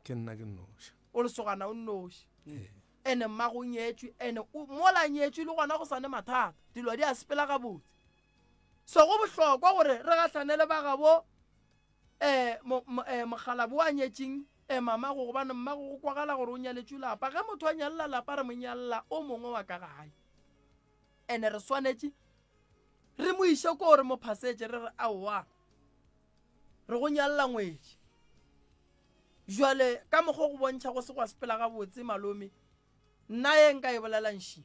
Ke nna ke nnoši. O lesogana o nnoši. Ee. Ene mmago o nyetšwe, ene mola a nyetšwe le gona go sa ne mathata, dilo di a sepela gabotse. So go bohlokwa gore re gahlane le ba gabo um mokgalabo a nyetšeng um mamago gobane mmago go kwagala gore o nyaletšwe lapa. Ge motho a nyalela lapa re mo nyalela o mongwe wa ka gae. Ene re swanetše. Re mo iše koo re mo phasetše re re aowa re go nyalela ngwetši. Jwale ka mokgwa go bontšha go se gwa sepela gabotse malome, nna ye nka e bolelang ši.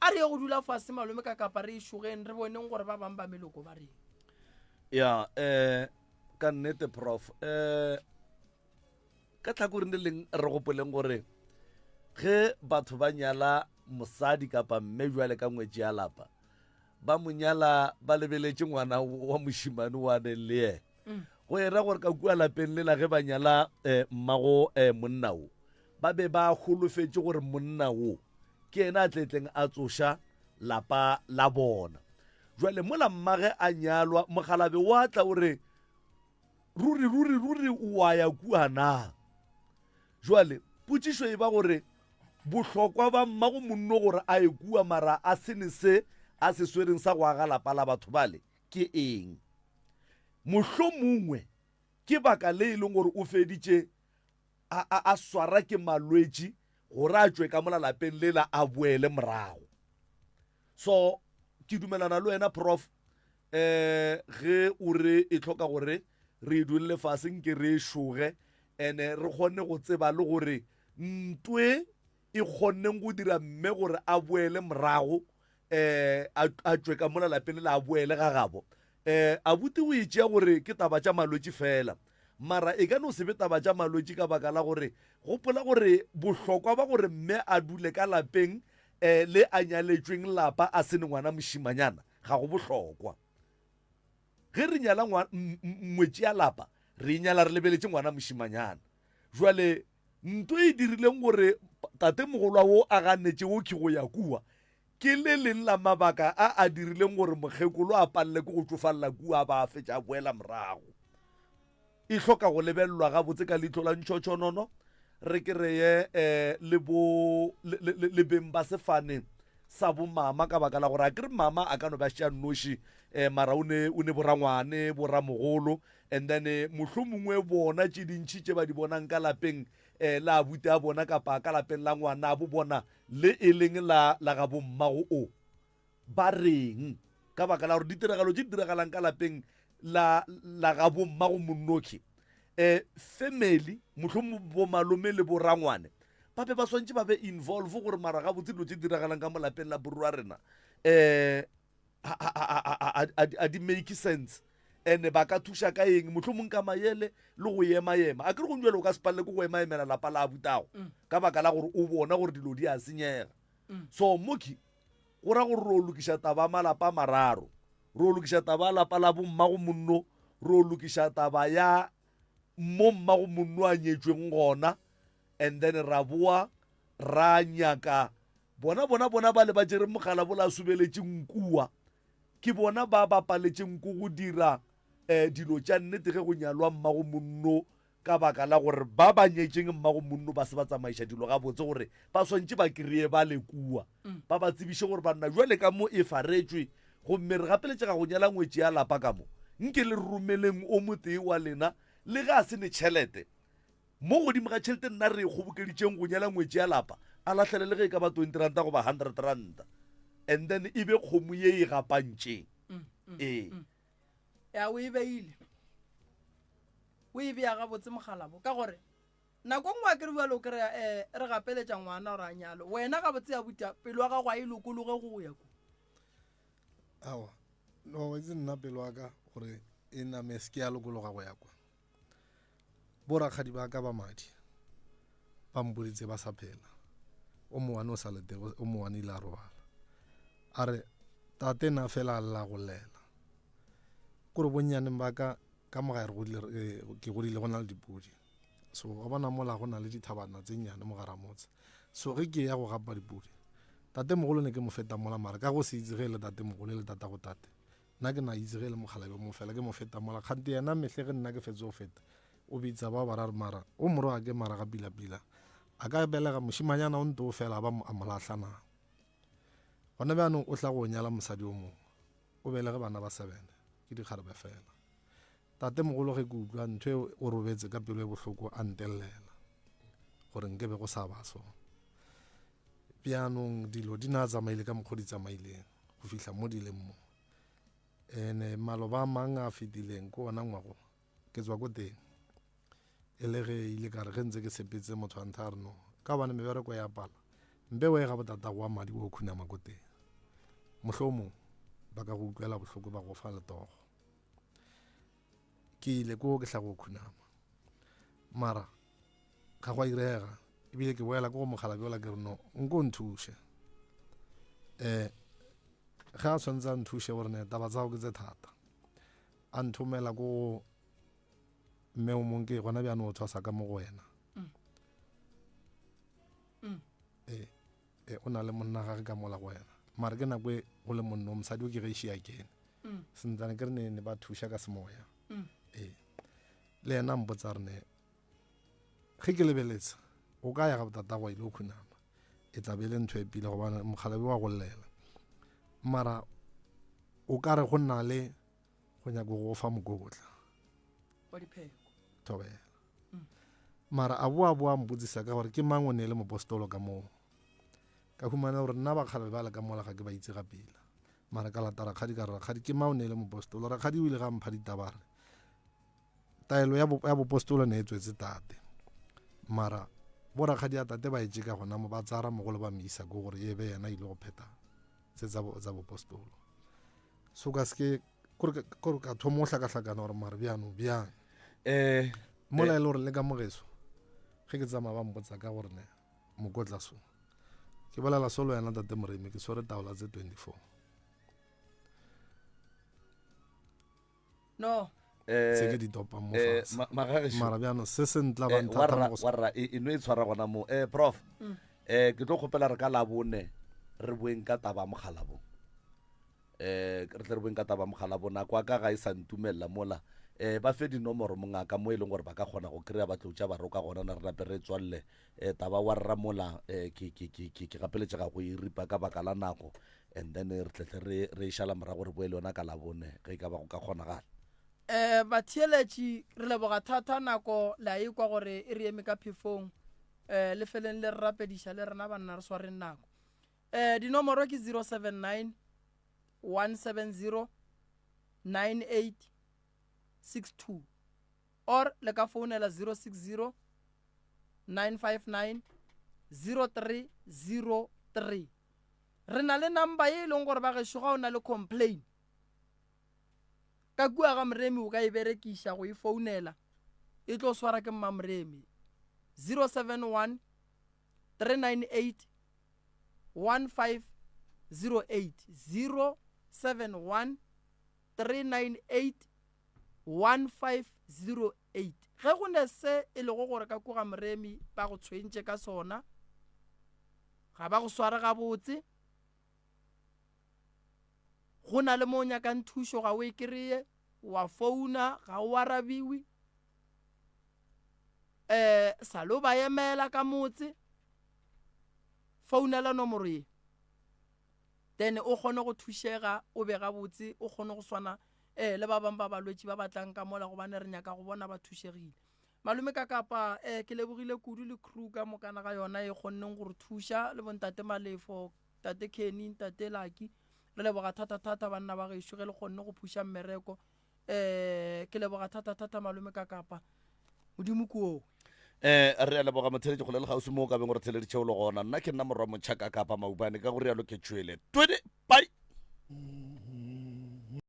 A re ye go dula fase malome ka kapa re e šogeng re boneng gore ba bang ba meloko ba reng. Ya eh ka nnete prof eh ka tlhakoring le leng re gopoleng gore ge batho ba nyala mosadi kapa mme jwale ka ngwetši ya lapa ba mo nyala ba lebeletše ngwana wa mošimane wa neng le yena mm. go era gore ka kua lapeng lela ge ba nyala eh, mmago eh, monna wo ba be ba holofetše gore monna wo ke yena a tletleng a tsoša lapa la bona jwale mola mmage a nyalwa mogalabe wa tla o re Ruri, ruri, ruri o a ya kua na? Jwale, potšišo e ba gore, bohlokwa ba mmago monno gore a ye kua mara a se ne se a se swereng sa go aga lapa la batho bale ke eng? Mohlomongwe ke baka le e leng gore o feditše a, a, a swara ke malwetši gore a tšwe ka mola lapeng lela a boele morago. So ke dumelana le wena prof eh ge o re e tlhoka gore re e dulele fase nke re e šoge ene re kgone go tseba le gore ntwe e kgonneng go dira mme gore a boele morago eh a tšwe ka mola lapeng le a boele ga gabo eh abuti o e tšea gore ke taba tša malwetši fela mara e ka no se be taba tša malwetši ka baka la gore gopola gore bohlokwa ba gore mme a dule ka lapeng um le a nyaletšweng lapa a se ne ngwana mošimanyana ga go bohlokwa. Ge re nyala ngwetši ya lapa, re e nyala re lebeletše ngwana mošimanyana. Jwale nto e dirileng gore tatemogolwa wo a ganetše wo ke go ya kua, ke le leng la mabaka a a dirileng gore mokgekolo a palele ke go tšofalela kua a ba a fetša a boela morago. E hloka go lebelelwa gabotse ka leihlo la ntšhotšhonono. Re kereye um le bo le, le, le beng ba sefane sa bomama ka baka la gore a ke re mama a ka no ba šea nnoši um mara o ne o ne borangwane boramogolo and then eh, mohlomongwe bona tše dintšhi tše ba di bonang ka lapeng um la abuti a bona kapa ka lapeng la ngwana bo bona le e leng la la ga bommago o Ba reng? Ka baka la gore ditiragalo tše di diragalang ka lapeng la la ga bommago Monnoki, eh, family, mohlomong bomalome le borangwane, ba be ba swantše ba be involve gore mara gabotse dilo tše di diragalang ka mo lapeng la borwa rena eh, a di make sense ene ba ka thuša ka eng mohlomong ka mayele le go ema-ema a ke re gong jale o ka se palele ke go ema-emela lapa la abutago mm. ka baka la gore o bona gore dilo di a senyega mm. so moki Go ra gore ro lokiša taba ya malapa a mararo. Ro lokiša taba ya lapa la bommago monno, ro lokiša taba ya mo mmago monno a nyetšweng gona, and then ra boa ra nyaka bona bona bona ba le ba tšere mogala bola a sobeletšeng kua ke bona ba ba paletšeng ko go dira um dilo tša nnete ge go nyalwa mmago monno ka baka la gore ba ba nyetšeng mmago monno ba se ba tsamaiša dilo gabotse gore ba swantše ba kry-e ba le kua mm. ba ba tsebiše gore banna jwale ka mo e faretšwe gomme re gapeletšega go nyala ngwetši ya lapa ka mo nke le romeleng o motee wa lena le ge a se ne tšhelete mo godimo ga tšhelete nna re e kgobokeditšeng go nyala ngwetši ya lapa a lahlele le ge e ka ba 20 ranta goba 100 ranta and then e be kgomo ye e gapantšeng mm, mm, ee mm. Ya o e beile. O e bea gabotse mogalabo ka gore nako nngwe a kere bjalo o kry-a um re gapeletša ngwana gore a nyalo wena gabotse ya buta pelo ya gago a e lokologe go ya ko awa no itse nna pelo ya ka gore e name se ke ya lokologa go ya kwa Borakgadi ba ka ba madi ba mpoditse ba sa phela. O mowane o sa letego, o mowane ile a robala. A re, tate na fela a lla go llela. Kore bonnyaneng ba ka ka mo gae re godile eh, ke godile go na le dipodi. So wa bona mola go na le dithabana tse nnyane mo gara motse. So ge ke ya go gapa dipodi, tate mogolo ne ke mo feta mola mara ka go se itse ge e le tate mogolo e le tata go tate. Nna ke na itse ge e le mokgalabje mo fela ke mo feta mola kgante yena mehle ge nna ke fetse go feta o bitsa ba ba ra re mara o morwa ke mara ga pila pila a ka belega mošimanyana o nto fela ba a mo lahla na gona bjanong o tla go nyala mosadi o mongwe o belege bana ba sebene ke dikgarebe fela tate mogolo ge ke utlwa ntho eo o robetse ka pelo e bohloko a ntellela gore nke be go sa ba so bjanong dilo di na tsamaile ka mokgwa di tsamaileng go fihla mo di leng mo. Ene maloba a mang a fetileng ke ona ngwago ke tswa ko teng e le ge ile ka re ge ntse ke sepetse motho a ntha a re no ka gobane mebereko ya pala mpe o ye ga botatago wa madi o khunama ko teng mohlomong ba ka go utlwela bohloko ba go fa letogo ke ile ko ke hla go khunama mara ga go a irega ebile ke boela ko go mogala bjola ke re no nko nthuše um ge a tshwanetse a nthuše gore ne taba tsa gago ke tse thata a nthomela ko mme o mong ke gona bjane o tshwasa ka mo go wena mm. Mm. ee e, o na le monna gage ka mola go wena mare ke nako e go le monna o mosadi o ke ge iše ya kene mm. sentsane ke re ne ne ba thuša ka semoya ee le yena mpotsa re ne ge ke lebeletse o ka ya ga botatagwa ile o khunama e tla be e le ntho e pila gobane mokgalabi wa go llela mara o ka re go nna le go nyako go fa mokokotla thobela mm. mara a boa boa mpotsisa ka gore ke mang o ne e le mopostolo ka moo ka humana gore nna bakgalabi ba le ka mola ga ke ba itse ga pila mara ka lata rakgadi ka re rakgadi ke mang o ne e le mopostolo rakgadi o ile ga mpha ditaba re taelo ya, ya bopostolo ne e tswetse tate mara borakgadi ya tate ba etse ka gona mo ba tsara mogolo ba mo isa ko gore e be yena ile go phetha tse tsa bopostolo so ka seke kore ka thoma o hlakahlakana gore mare bjano bjang um mola e le gore le ka mogeso ge ke tsamaya ba mpotsa ka gore ne mokotla so ke bolela solo yena tate moremi ke swere taola tse 24 no se ke di topang mo eh, fatshe ma- magagešo mara bjano se se ntla ba Eh, nthata warra mo go warra e e no e tshwara gona mo eh prof eh ke tlo kgopela re ka labone re boeng ka taba mogalabo eh re tle re boeng ka taba mogalabo nako ya ka ga e sa ntumelela mola eh ba fe dinomoro mongaka mo e leng gore ba ka kgona go kry-a ba tlo tša ba roka gona na re nape re tswalele eh taba warra mola eh ke ke ke ke ke gapeletšega go e ripa ka baka la nako and then re tletle re re e šala morago re boe le yona ka labone ge e ka ba go ka kgonagala. Um batheeletši re leboga thata nako le a ekwa gore e re eme ka phefong um le feleng le re rapediša le rena banna re swareng nako um dinomoro ke 079 170 9862 or le ka founela 060 959 0303 Re na le number ye e leng gore ba gešo ga o na le complain ka kua ga Moremi o ka e berekiša go e founela e tlo swara ke mma Moremi 071 398 1508 071 398 1508 ge go ne se e lego gore ka kua ga Moremi ba go tshwentše ka sona Ga ba go sware gabotse. Go na le mo o nyakang thušo ga o e kry-e, wa founa ga o arabiwe. Um sa lo ba emela ka motse, founela nomoro ye then o kgone go thušega o be gabotse o kgone go swana um le ba bangwe ba balwetši ba ba tlang ka mola gobane re nyaka go bona ba thušegile. Malome Kakapa, eh, ke lebogile kudu le crew ka mokana ga yona e kgonneng go re thuša le bontate Malefo, tate Kenny, ntate Lucky. Re leboga thata-thata banna ba gešo ge le kgonne go phuša mmereko. Eh, ke leboga thata-thata malome Kakapa. Modimo ke oo. Eh, re a leboga motheletši kgole le kgauswi mo o ka beng o re theleditše o le gona. Nna ke nna morwa motšha Kakapa Maubane, ka go rialo ke tšwele. Twede, bye!